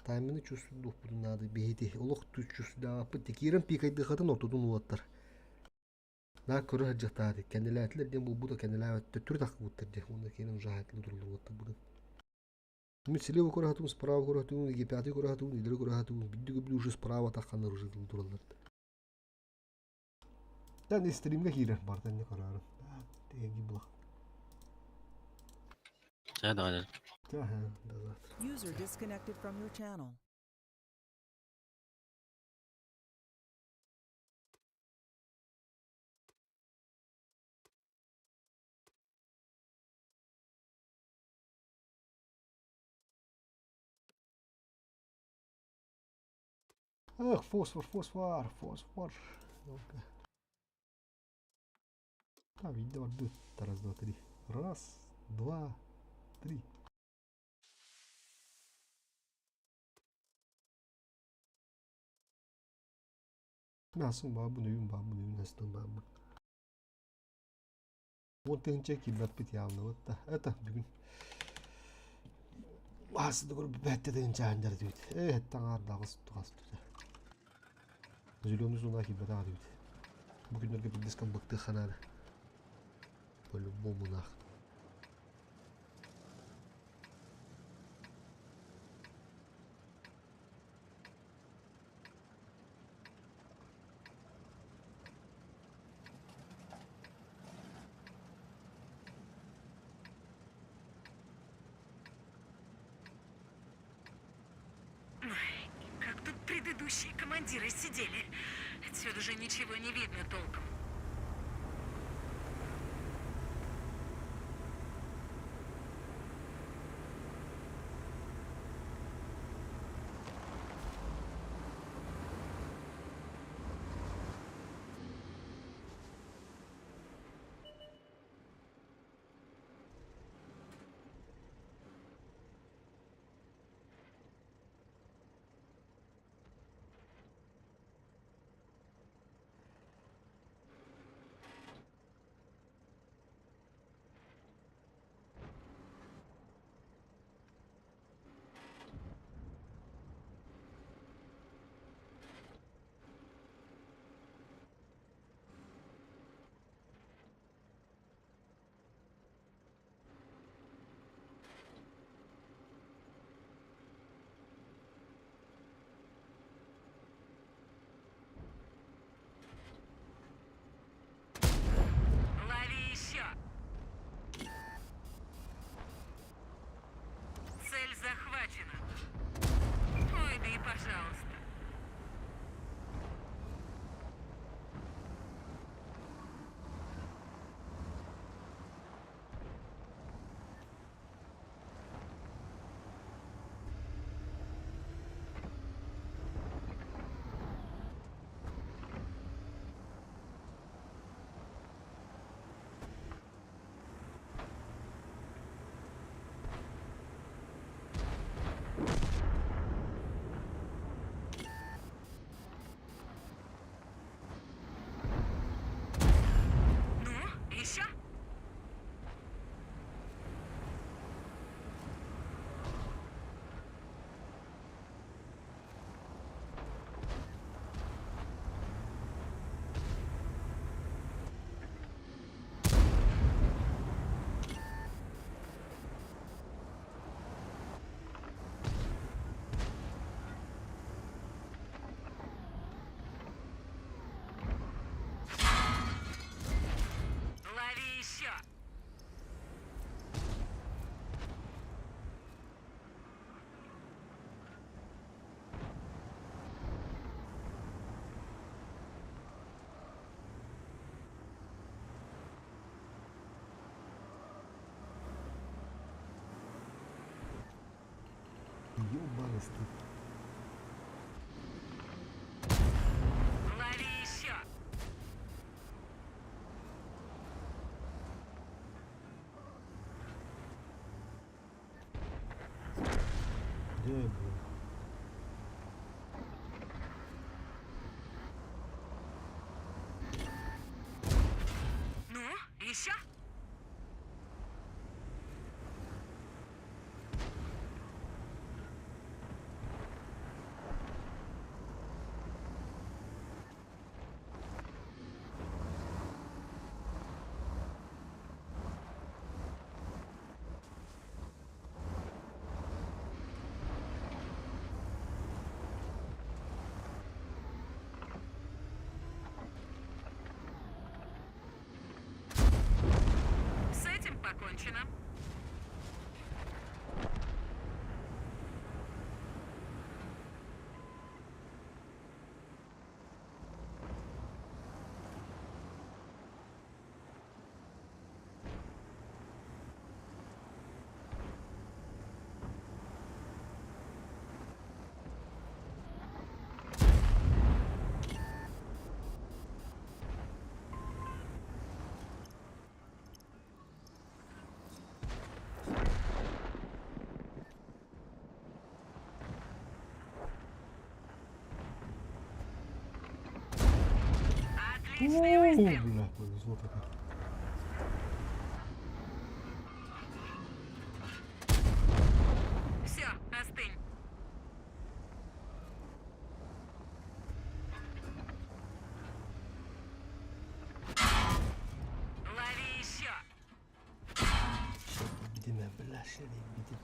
Таймını чувствую будун нады бейти. Олох чувствую пыт кирен пикайды хатын ортодун улаттар. На көрө хаджатаады. Кенделәтлер дем бу буда кенделәт түр так буттар де. Онда кенен жахатлы дурлы улаттар будун. Ми слева көрө хатун, справа көрө хатун, египятый көрө хатун, илери көрө хатун. Бидде көбү уже справа таккандар уже дурлар. Тән стримге кирер бар не карарым. Теги була. Ча, давай. Да, до завтра. User disconnected from your channel. Ах, фосфор, фосфор, фосфор. Ну-ка. А, видно, вот Раз, два, три. Раз, два, три. Насын бабын, үйін бабын, үйін астын бабын. Он тыгынча килбәт явно. Вот да. Это бүгін. Асыды көріп бәтте тыгынча андар дейт. Э, таңар дагыс тугас тута. Зеленый зона килбәт ага дейт. Бу күннәргә бит быкты ханады. По-любому нах. Как тут предыдущие командиры сидели. Отсюда же ничего не видно толком. Ёбаный стыд. Лови еще! Дьэ, бу. Ну, еще? С этим покончено. Отличный О, выстрел! бля, повезло так. Все, остынь. Лови еще! Бидеме, бля, шери, биде.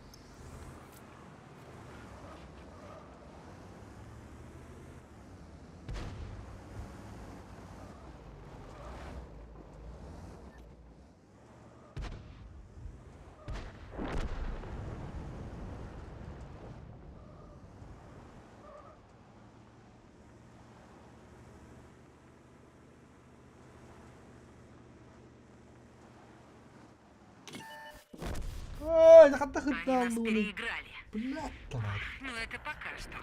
Ай, хатта Они хыттаан нас буолуй. переиграли. Бля, давай. Но это пока что.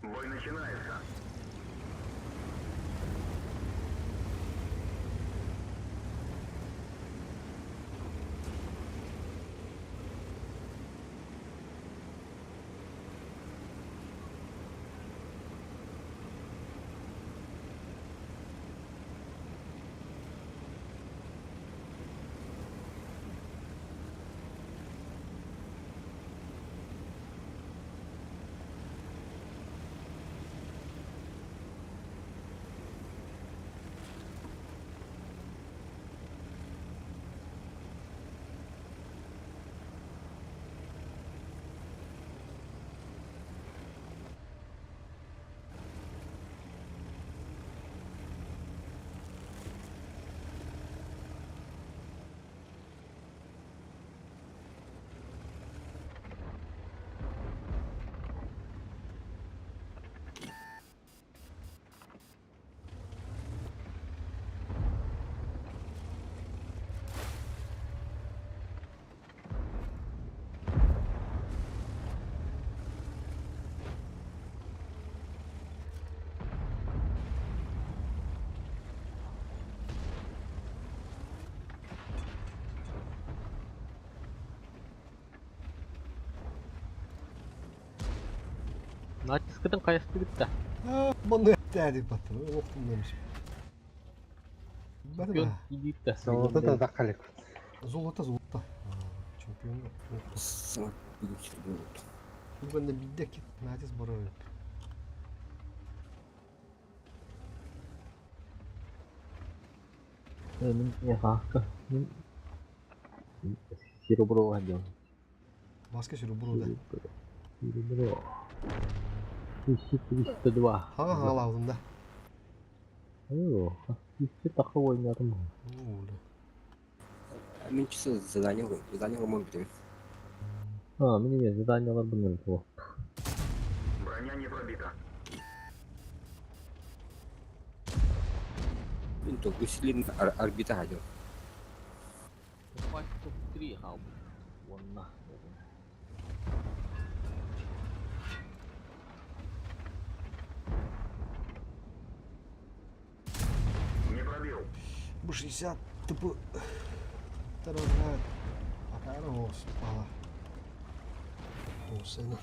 Бой начинается. Натискытын хайастыгыт да? Манна этээди баттар. Олохтум Чемпион киирдит да. Золото да дахалик. Золото, золото. Чемпион. Саҥа бүгүн Бүгүн бидде кит натис барар. Мин хаакка. Мин серебро диэн. Баска серебро да. Серебро. 1302. Хаҥа хаалаабытым да. Оо, икки таха ойнадым. Мин часы задание задание мон бүтүм. А, мин эмиэ заданиялар быннан туо. Броня не пробита. Мин то гүслин орбита хадым. Топ-3 хаалбыт. Уонна. Не пробил. Бу 60 типу Тарарат. Акара спала. Туусена.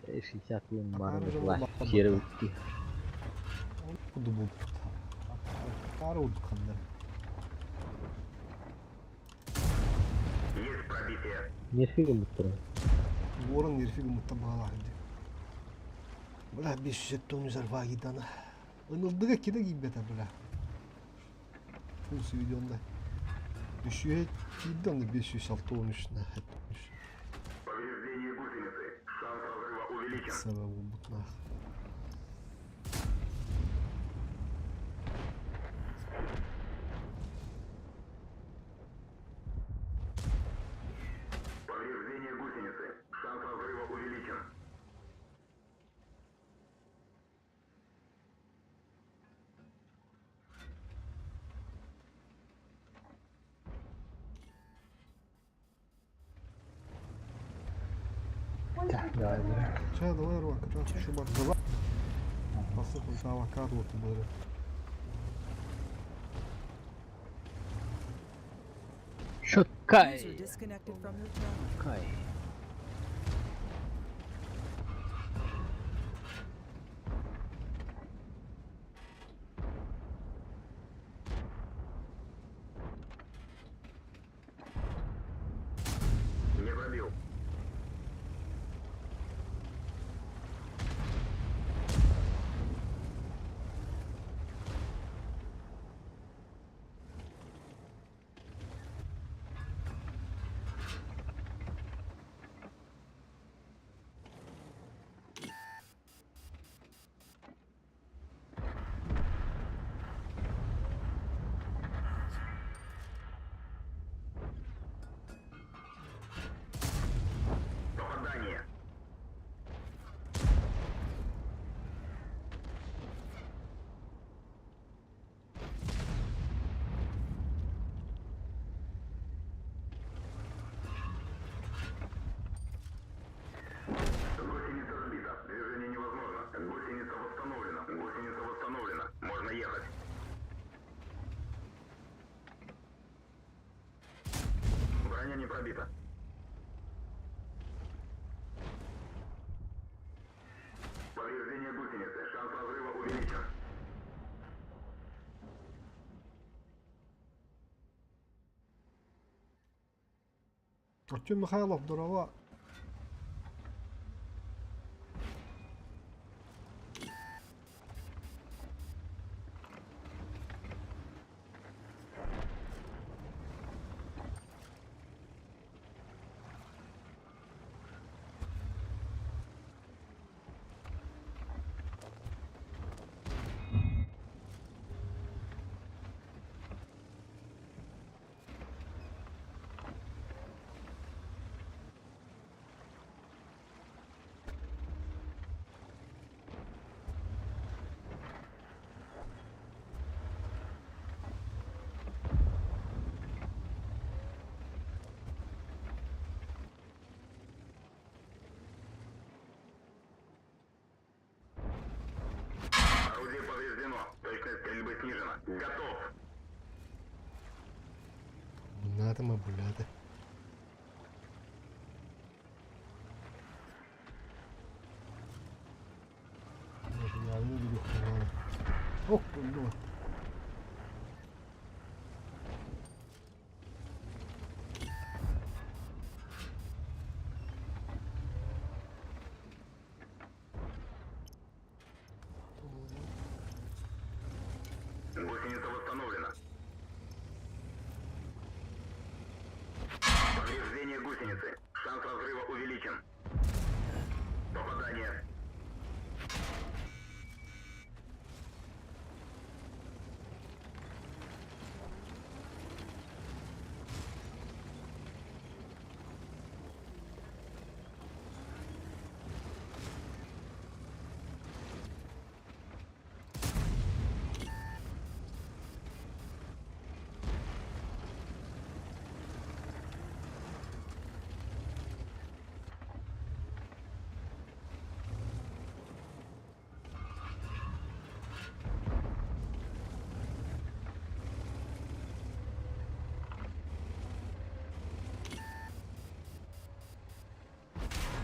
60 Акара барын дьоно була. улахан Сиэре бата. утти. Куду булбут. Акара удуканнар. Есть пробитие. Нефиг буттара. Уоран нерфиг мутта баалаах ди. Бля 570 арба гидана. Ынылдыга киде кийбете бля. Пулсы видеонда. Үшүө кийди онда 563 на. Повреждение гусеницы. Шанс разрыва увеличен. Саба булбут нах. Повреждение гусеницы. Шанс разрыва увеличен. Давай, давай. Чэ, давай рука, şu бар. Давай. Басып авокадо вот было. Шоткай. User disconnected from your channel. Кай. Не пробил. Попадание. Гусеница сбита. Движение невозможно. Гусеница восстановлена. Гусеница восстановлена. Можно ехать. Броня не пробита. Повреждение гусеницы. Шанс разрыва увеличен. Артем Михайлов, здорово. Орудие повреждено. Точность стрельбы снижена. Готов. Надо мы буляты. Ох, онно. Гусеница восстановлена. Повреждение гусеницы. Шанс разрыва увеличен. Попадание.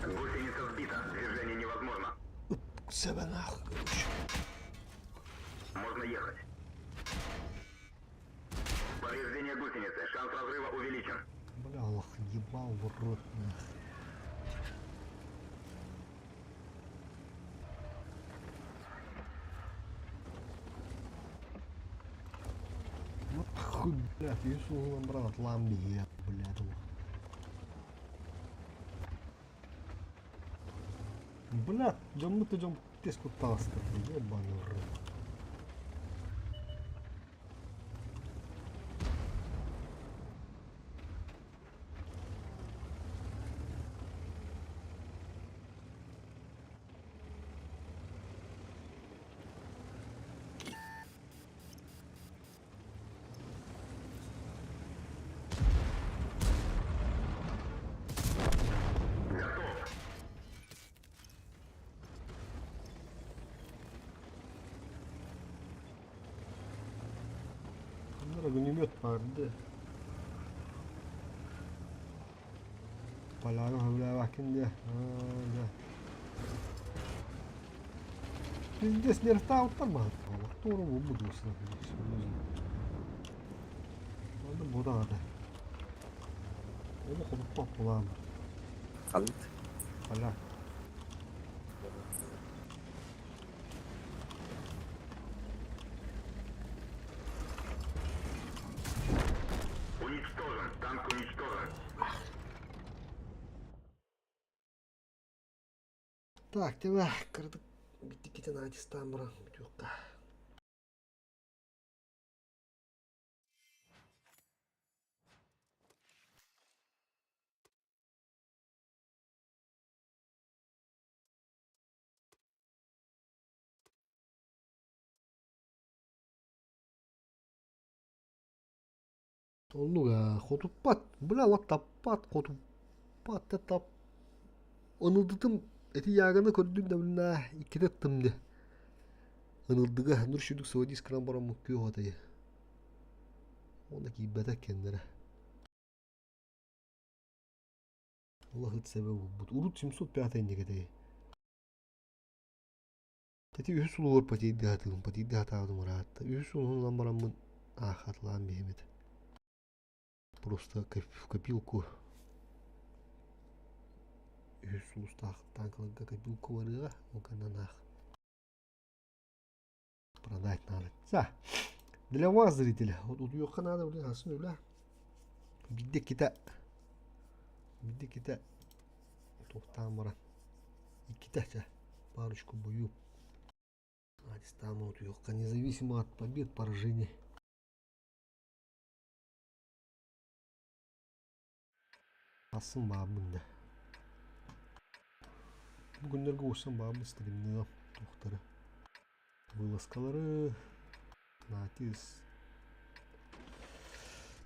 Гусеница сбита. Движение невозможно. Себе нахуй, короче. Можно ехать. Повреждение гусеницы. Шанс разрыва увеличен. Бля, Аллах, ебал в рот, нахуй. Вот хуй, блядь, я сунула, брат, ламби, я, блядь, лох. Блядь, дьоммут да дьон тес куттаҕаста, ебаный в рот. Ханна огнемет барды. Поляга хөбүлээбэккин диэ. Да. Пиздец, нервтаабыттар маһын. Туора буолбут буолсун. Онно бу даҕаны. Олох олохтоох буолаан. Халыт. Поляк. Уничтожен. Танк уничтожен. Так, тебе кырдык биттикитин аатистаан баран бүтүөххэ. Оннук ээ, хотуппат, бля, вот таппат, хотуппат да тап. Ынылдытым эти яганы көрдүм да билнэ иккитэ ыттым дии. Ынылдыга нур сүдүк сывадис гынан баран муккуо отайы. Уонна киирбэтэ кэннэрэ. Улаһыт сэбэ булбут. Урут 705 инникэтэй. Ити үһүс улуур потейды хатыым, потейды хатаабытым ыраатта. Үһүс улуһун ылан бараммын аахатылаан биһим этэ. Просто в копилку үһүс сулустаах танкаларга копилку барыаҕа, ол гынан аах. Продать надо. За. Для вас, зрители. Вот утуйуохха надо, блин, асын үлэ. Бидде кита. Бидде кита. Туохтаан баран. Иккитэ чэ. Парочку бою. Адистаан утуйуохха, независимо от побед, поражений. Асын баабын да. Бу күннэргэ уурсан баабын стримныам туохтары. Вылазкалары Натис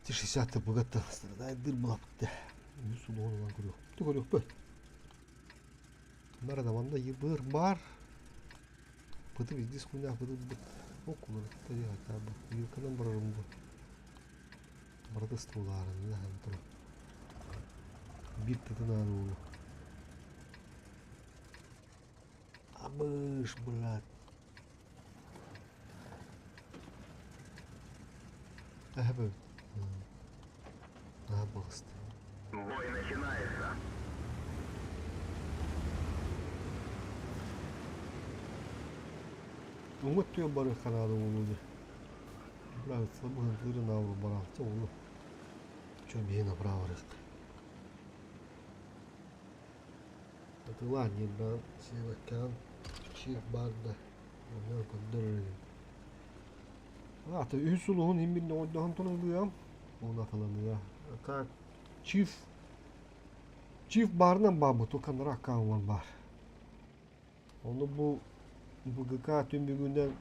Т-60 быгатта страдает булапты. Үс улуон ылан көрүөх. Ту көрүөхпүт. Нара да манна йыбыр бар. Быты везде хуйня быты быт. Окулар та хотя бы. Вилканан барарым бу. Барыта стволарын да тур. Бир тытынаан уулу. Абыш, брат. Эһэбит. Наһаа балыста. Бой начинается. Уҥа өттүгэр барыахха наада буолуо дии. Бля, слабыһын наабыр бараахча ону. Чё биһи направо барыахха. Атылаан диэн сиэбэккэҕин чип баар да онно көрдөрөр игин. Аата үһүс сулуһун иһин бир оҥордоһон тон ылыам. Уонна атыланыа. Так, чиф Чиф баарынан баабыт, только анараа аккаунт баар. Ону бу БГК түмүгүнэн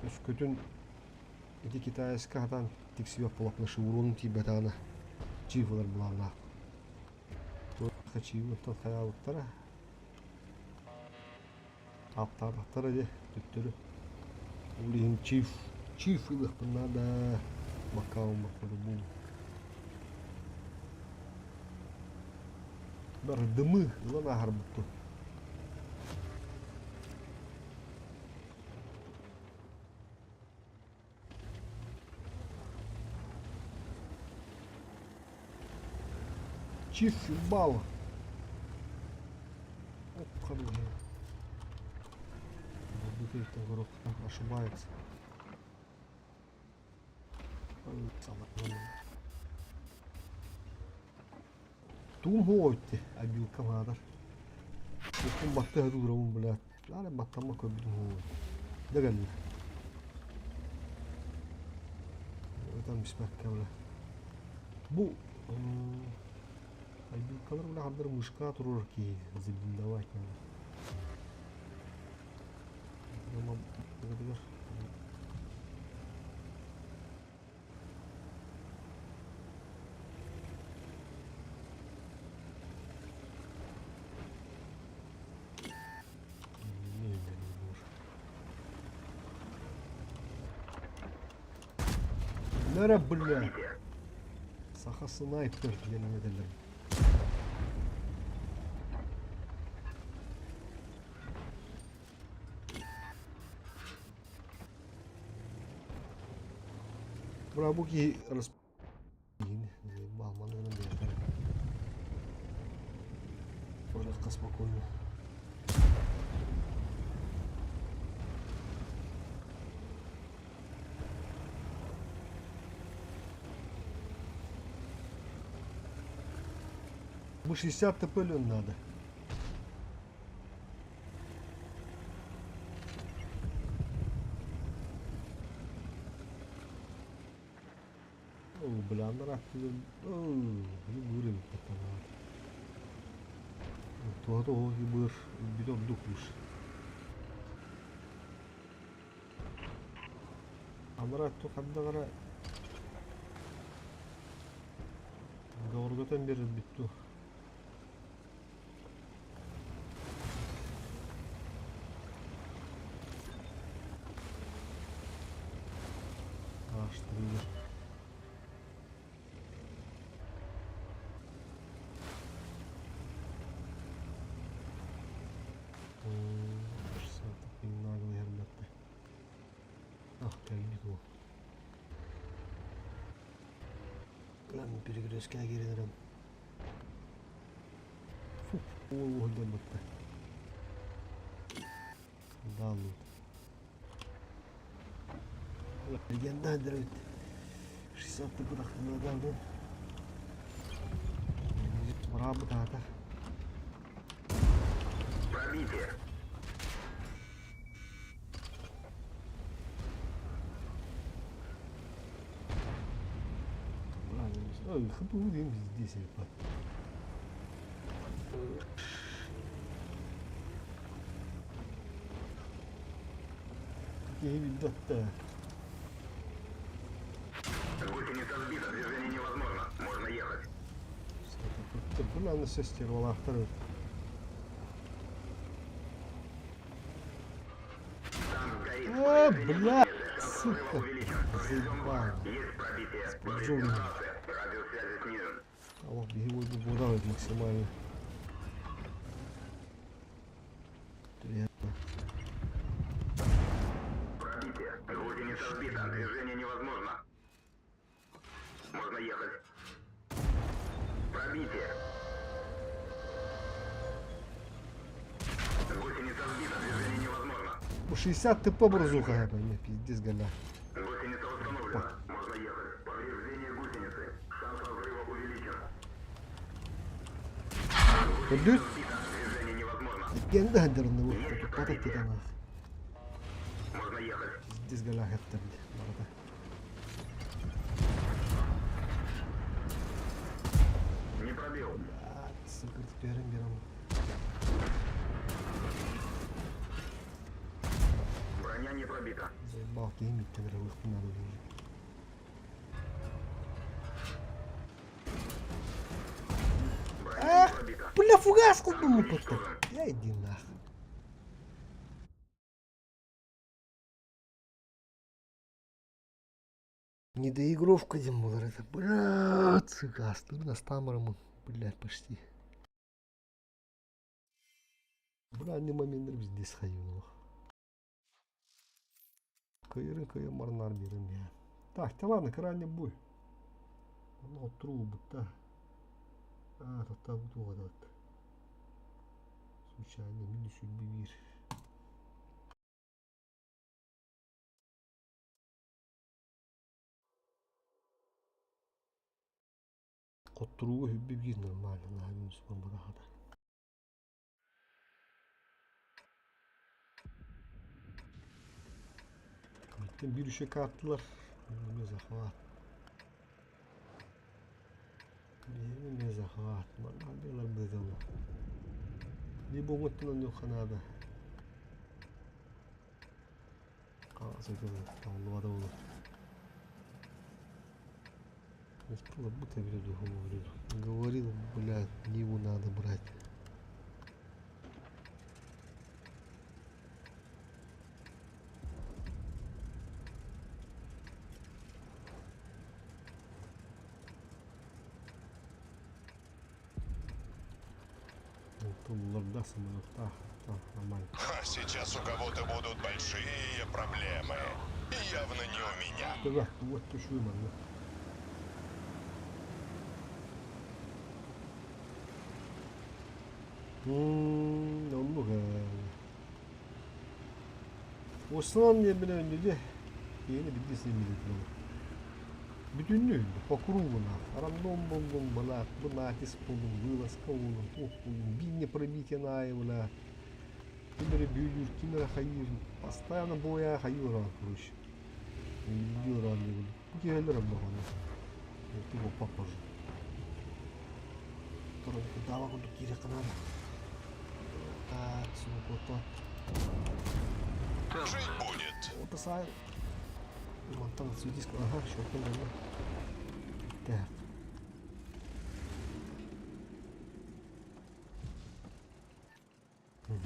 өскөтүн ити китайска хатан тиксибэт буоллахпына шеврону тиийбэтэҕинэ чиф ылар былааннаах. Чивы оттон хайаабыттара Аптаабаттара дии төттөрү. Ол иһин чиф чиф ылыахпын наада. Макауммар по-любому. Бары дымы ылан ааһарбыт Чиф ебало. Оп, хороший. Горох ошибается. Тугум хуойти обилка бадар. Укум баттыһа туурабын блядь. Аны баттамма көрбүтүм хуой. Да кэллэ. Ытан биспэккэ бля. Бу обилкалар бля хандар мышка турар киһи забинтовать надо. Нара, бля! Саха снайпер диэн этэллэр. Бра бу киһи Баалман бэйэтэ. Порядка спокойно. Бу 60 ТП надо. Оо, бля, анараа өттүгэр оо, быыр эбит баттанаат. Туһата оһох быыр өлбүтэ ордук лучше. Анараа өттү ханна эрэ бөҕөргөтөн биэрэрбит дуу. Ааштырыылар. Ах, кэлбит уол. Перекресткэ киирэн эрэн Фу, уол батта. Да лут. Легенда дырыт. 60 ты кудахтанадарды. Браво тата. Пробитие. Ой, хапу здесь ебать. Киһи билбэт Гусеница сбита, движение невозможно. Можно ехать. Бу сестервалаахтар Танк горит. А, бля, сука. Заебал. Есть пробитие. С поджогом. Радиус связи снижен. Аллах, беги, ой, максимально. Приятно. Пробитие. Гусеница сбита, движение невозможно. Можно ехать. Пробитие. Гусеница сбита, движение невозможно. Бу 60 ТП борзуха я пиздец голя. Гусеница восстановлена. Можно ехать. Повреждение гусеницы. Шанс разрыва увеличен. Көрдүт? Движение невозможно. Иккиэн да хандырынны бу. Туппат титанаах. Можно ехать. Пиздец голя хэттэр барыта. Не пробил. Сука, түһэрэн биэрэн. Броня не пробита. Заебал, киһи миттен эрэ ылыахпын наада диир. Броня не Эх, пробита. бля, фугас кылбыммыппыттар. Я иди нах. Недоигровка диэн буолар это. Блядь, сука, астыбын астаан блядь, почти. Бля, не моменттер пиздец хайын Кыйырын кыйын марнар берем я. Так, да ладно, крайне бой. Оно трубы, да. А, тут там вот. Случайно, минус бир. Хотторууга хүбби биир нормально, наһаа минус буолбатаҕа. Бүттэн биир үчүгэй каартылар. Эмиэ захват. Биһиги эмиэ захват. Манна белар быдылы. Либо оҥоттон онньуохха наада. Тааллыбата буолуо. Будто говорил. Говорил, блядь, Ниву надо брать. Да, самолет, нормально. А сейчас у кого-то будут большие проблемы. И явно не у меня. Да, вот түшүү манна. Оннук ээ. Осман диэн билэ өннүдэ. Киһини бидди симмилит Бүтүннүү по кругу нах. Рандом боллун, бла, бу натиск боллун, вылазка боллун, туох боллун, бинне пробитие наайы, бла. Ким эрэ бүлүүр, ким эрэ хайыыр. Постоянно боя хайыыр короче. Видео ран Бу киһилэр онно. Ты попа позже. Дава курдук киирэ канада. Так, сука, Жить будет. Вот сай. Мантан светись, ага, щелкнул, да. Так. Угу.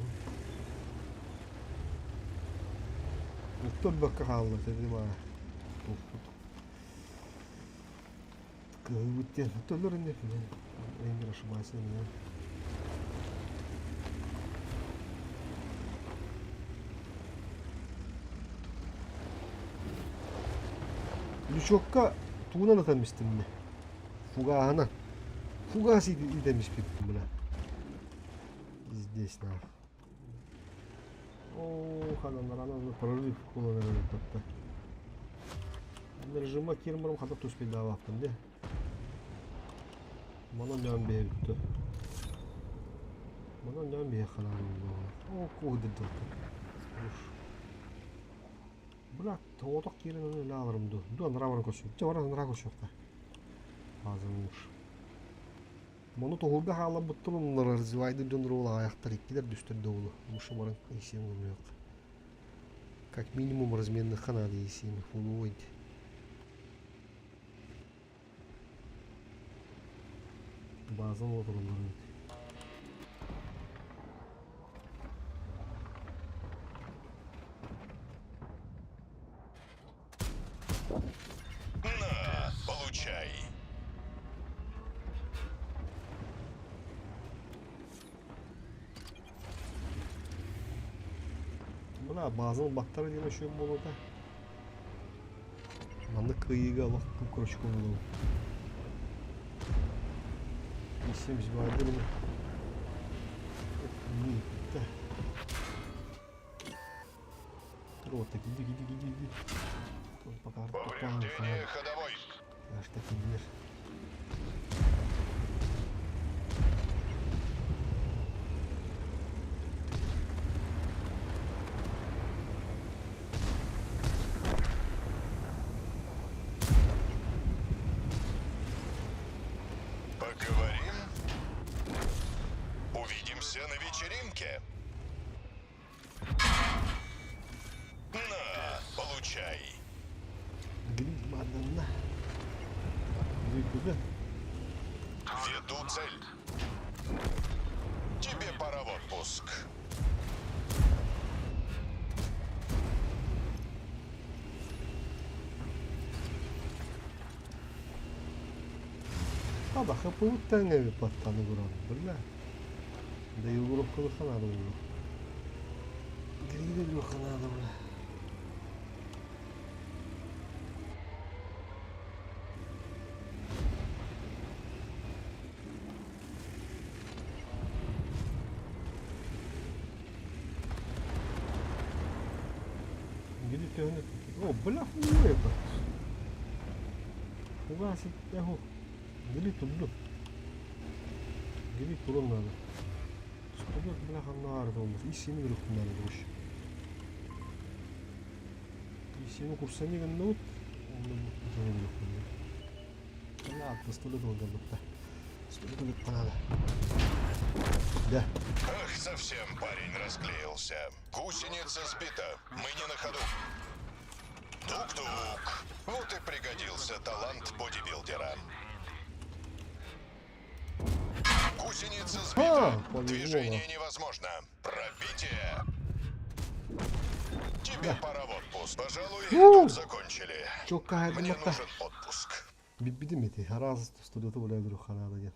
Только хаалла, это Кыһыйбыт төлөр инде. Эңир ошибайся, не. Лючокка туунан атамистим мне. Фугахана. Фугас идемиш бля. Здесь на. О, ханан рана прорыв колонна тотта. Режима кирмарым хата туспейдаабаппын де. Манан нөөн бэйбүттү. Манан нөөн бэйэ ханаан О, куһдырдылты. Бля, тооток кирен эле алырым ду. Ду анра баран көрсү. Жа баран анра көрсү. Азыр уш. Мону тоһурга хаала буттуруннар развивайды дьон рула аяктар иккилер дүстөр доулу. Мушу баран исем yok. Как минимум разменных надо исем фулуойд. Базан отырулар. На, получай. Бына базан баттары диэн өшөм болута. Маннык кыайыыга олох короче буолуом. 72 Вот так, иди, иди, иди, иди. Пока Повреждение ходовой. Аж так и Поговорим? Увидимся на вечеринке. На, получай. Гриб на. Куда? Веду цель. Тебе пора в отпуск. Хаба хапыбыттан эби паттаны буран. Бля. Да и угробка надо было. Грида надо, бля. Где ты О, бля, хуй это. Угас, я Гри тулду. Гри турун надо. Студент бляха наар болмас. И сени бир надо короче. И сени курсани гынны Бля, пистолет он да. Студент надо. Да. Ах, совсем парень расклеился. Гусеница сбита. Мы не на ходу. Тук-тук. Вот и пригодился талант бодибилдера. Гусеница сбита. А, Движение невозможно. Пробитие. Тебе пора в отпуск. Пожалуй, тут закончили. Мне нужен отпуск. Бибидим эти хараз студенты бля ханада ден.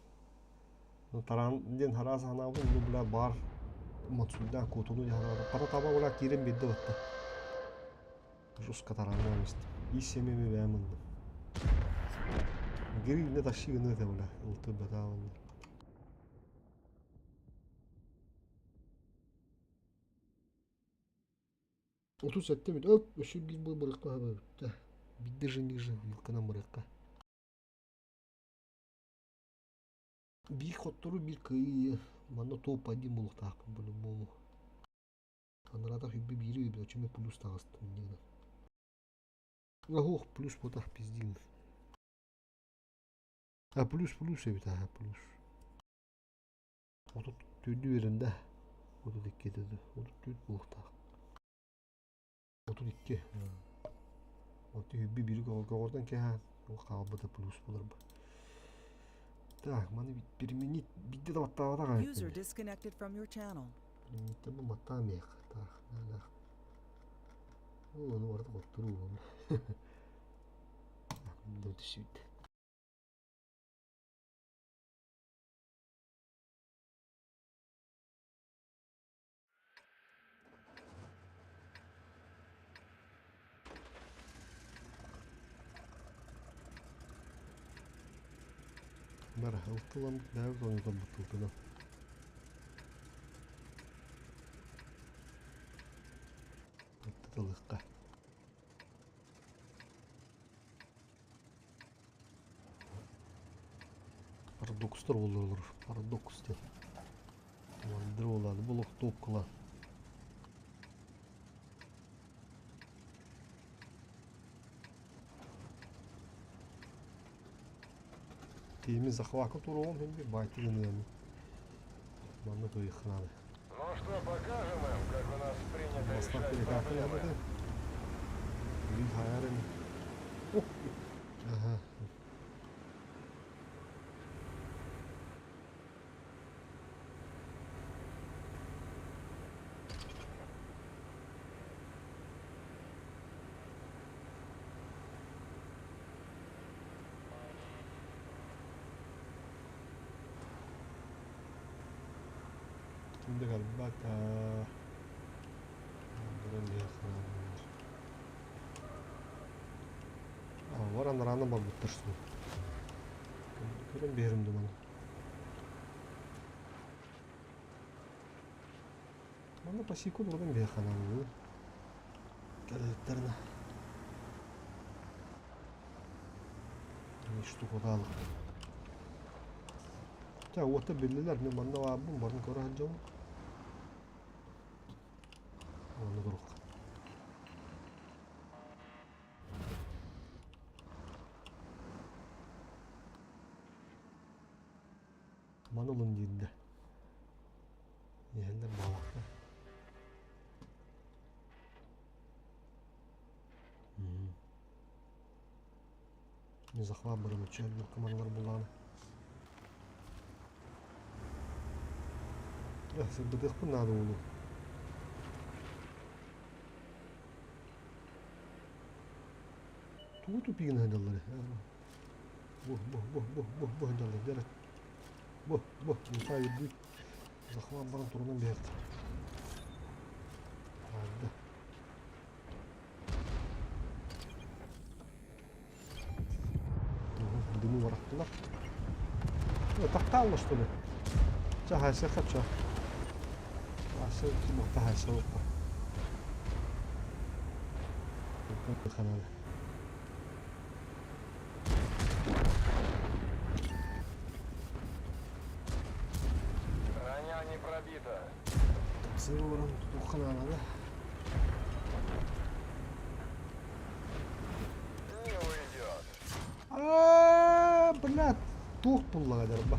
Ну таран ден хараз ханабы ну бля бар матсулда котуну ханада. Пара таба бля кирен бидде батта. Жестко таран мест. И семеми бәмын. Гири не таши гыны те бля. Улты бата. 37 бит. Öp, өшү бир бу бырыкка бітті. Бидде жин жин вилканан бырыкка. Бир хоттору бир кыйы. Манна топ один булуктаакпын по-любому. Анарата хүбби бири бир чүмө плюс тагыстым дегенен. Ох, плюс потах пиздин. А плюс плюс эбит, ага, плюс. Отут түрдү беринде. Отут икки деди. Отут түрт булуктаак. 32. Оту хүбби бири когордан кэһэн. Ол хаалбыта плюс болар бу. Так, маны переменить бидде да баттаабата User disconnected from your channel. Переменить бу маттаамиэх. Так, на. О, ну барда коттуру. Так, мында түшүт. Бар, ылтылам бәбіз оны да бутылканы. Ылтылыққа. Парадокстар olur. Парадокс деп. Командир болады. Бұл топ қыла. Теми захвака туруом hem bir байтыгын яны. Манны кыйхнады. Ну что, покажем им, как у нас принято Бастап решать проблемы. Bir hayarın. Oh. Aha. Şimdi galiba ta Анараанан барбыттар что ли. Көрөн биэрим думаны. Манна пасику турдан биһи ханаанныы. Кэлэликтэринэ. Штукатаалык. Чэ, уота биллилэр, мин манна баарбын, барын көрө сылдьабын. Онно турук. Маны ылын диирдэ. Иһэллэр баалахтар. Не захват барымыччы командалар буллаҕына. Сырдатыахпын наада буолуо. Тугу тупигын сылдьаллар? Бу, бу, бу, бу, бу, бу сылдьаллар. Дьэ, бу, бу, муха үрдүк. Захват баран турунан биһиэххэ. Барды. Дымы бараттылар. Тахтаалла что ли? Ча хайсыахха ча. Асы махта хайсыахха. Ханана. Броня не пробита. Сыр олорон тутуохха наада. Не уйдет. Аа, блядь, туох буллаҕа дьарба.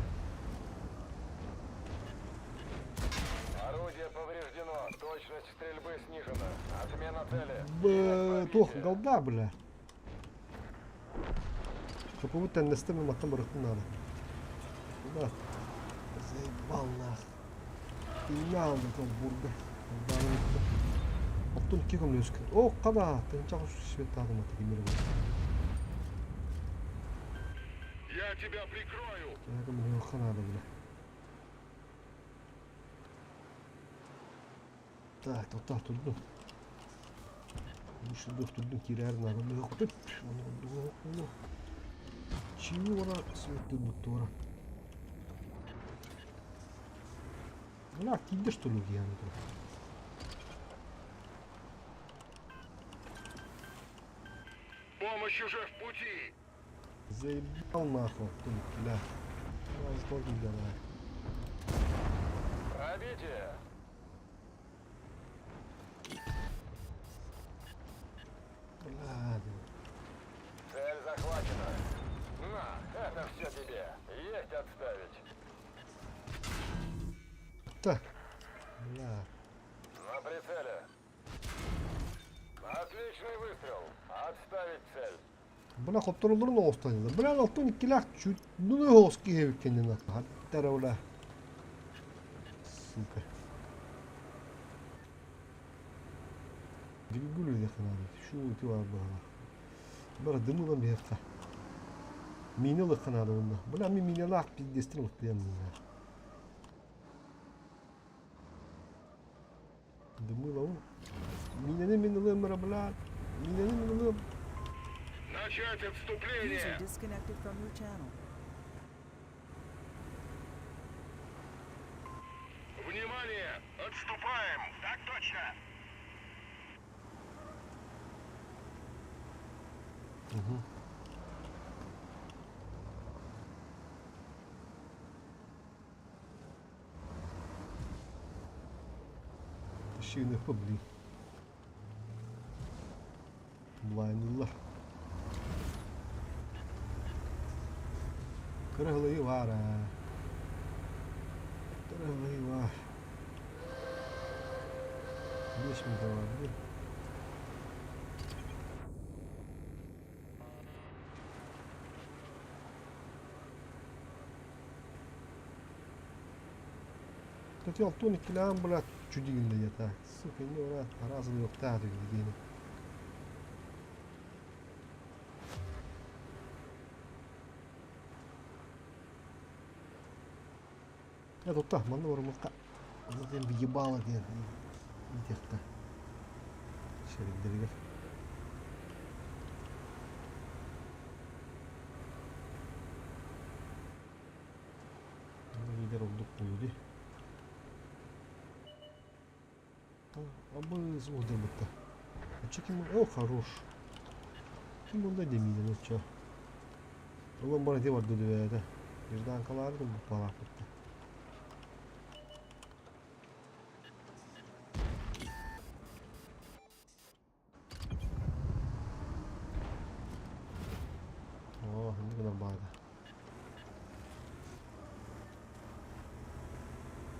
Орудие повреждено. Точность стрельбы снижена. Отмена цели. Б, туох голда, бля. Капыбыт тэннэстэ мен маттан барыахпын наада. Куда? Заебал нах. Инна бурга. Оттон икки көмөлөскө. О, қада, тынчақ светтағым аты кемер бұл. Я тебя прикрою! Көмөлөккө надо, бля. Так, тоқтар турдум. Үш турдум кирер надо. Чего свет тура? Бля, киде что ли я Помощь уже в пути! Заебал нахуй, бля. Давай, давай. Пробитие. Бля, Цель захвачена. На, это все тебе. Есть отставить. Так. Бля. На прицеле. Отличный выстрел. Отставить цель. Бля, хотторолорун оҕустанылар. Бля, алтын иккилээх чуть ну оҕус киһи кэннин хаттара бля. Сука. Дигүл диэххэ Шу ити бар баҕалаах. Бара дымылан биһиэххэ. Миини ылыахха наада уонна. Бля, мин миинэлээх пиздестин ылыктыйам миинэ. Дымылау. Миинэни мин ылыам бара, бля. Миинэни мин ылыам. Начать User отступление! disconnected from your channel. Внимание! Отступаем! Так точно! Угу. Тащи блин. Блайнылар. Кырыглы var ha. Кырыглы var. Беш mi var bir? Кстати, алтон иккилээн блядь, чудигин да так. Сука, не ура, разы yok дигени. Я тут так, манна барымыкка. Затем въебало диэн итиэхтэ. Шерикдеригер. Дии. Абыз уолдьарбытта. Оччо ким О, хорош. Ким буолла дэмиинэн оччо. Улан бар ити барда дүбээтэ. Гражданкалаары буппалаахпытта. Оо, инник гынар баҕайыта.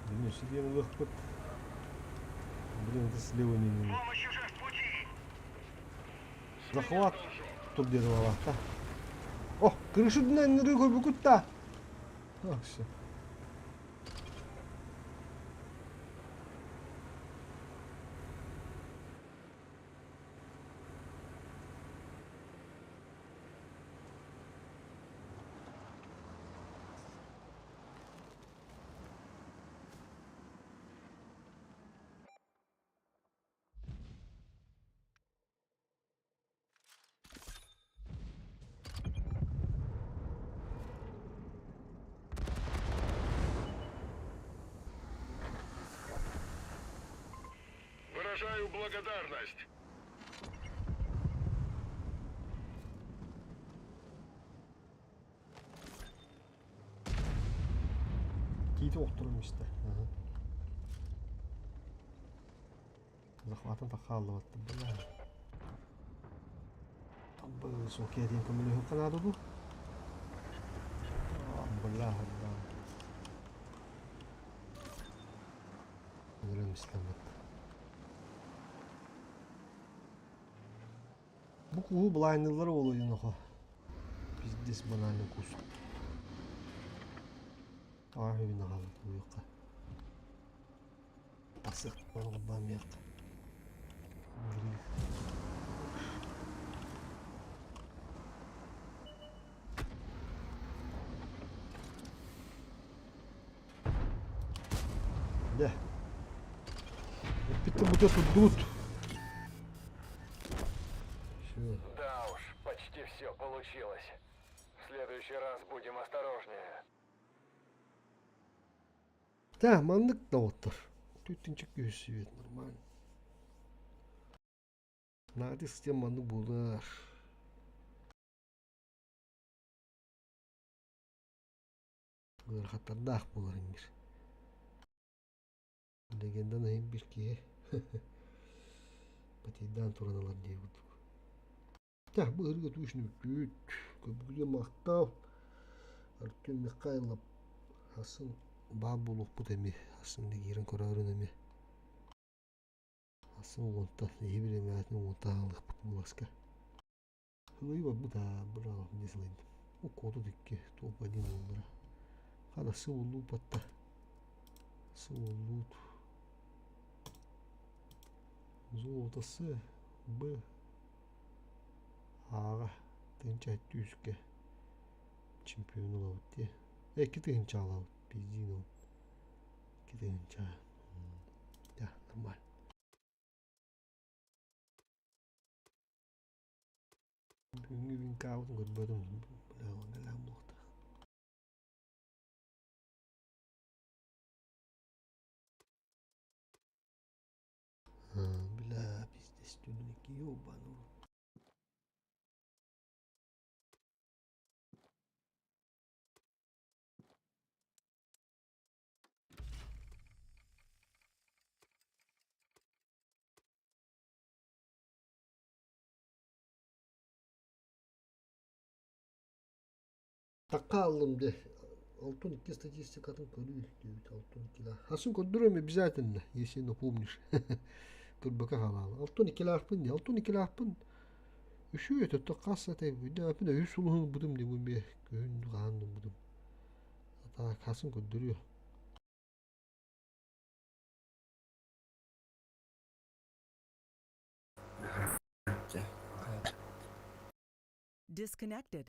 Блин, өссө диэн ылыахпыт. Блин, это слева не не. Захват тур диэн ылалаахта. О, крыша дынан нырыы көрбүкүт да. А, все. Выражаю благодарность. Киити охторон истэ. Захватын тахааллыбаттым бля. Табы суокия диэн көмөлөһүөххэ наада дуу? Бля, бля. Өлөн истэммит. Бу куһу былаанныыллара буолуо диэн охо. Пиздец банальный кус. Аҕа үһүн аҕалбыт буйуохха. Тахсыах барбаамыахха. Дэ. Эппиттэн бутуя турдубут. Все. Да уж, почти все получилось. В следующий раз будем осторожнее. Да, маннык доҕоттор. Түттүнчүк үһүсүбүт нормально. Наадыс система маннык буолар. Ыарахаттардаах буолар иҥир. Легендан иһин бир киһи Батыйдаан туран ылар дии курдук. Тах бу ыһырга түүшүнүктүүт, көбүгүлэ махтал Артем Михайлов асын баар буолуохпут эми асын киирэн көрөөрүн эми асын уонтан эһи бириэмээтин уонтан аалыахпыт буоласка Ылыы барбыт аа быраҕа дии сылайдым. Укуотут икки топ один буоллара. Хана сылулуу батта. Сылулуут. Золото С, Б, Аҕа тыһыынча түскэ чемпион ылабыт дии. Икки тыһыынча аҕалабыт пиздин ылып. Икки тыһыынча. Да, нормально. Бүгүҥҥү винкаабытын көрбөтүм, бля, өлөөн буолуохтаах. Бля, пиздец, түнүнүкки ёбану. Такка аллым де. Алтын икки статистикатын көрүү диэбит алтын иккилээх. Хасын көрдөрүөм обязательно, если напомнишь. Көрбөкө хаалаалы. Алтын иккилээхпин дии. Алтын иккилээхпин. Үчүгэй өтөттө хас этэй бүдээпин үс сулуһун ылбытым дии бу эмиэ күһүн хаһан ылбытым. А так хасын көрдөрүө. Disconnected.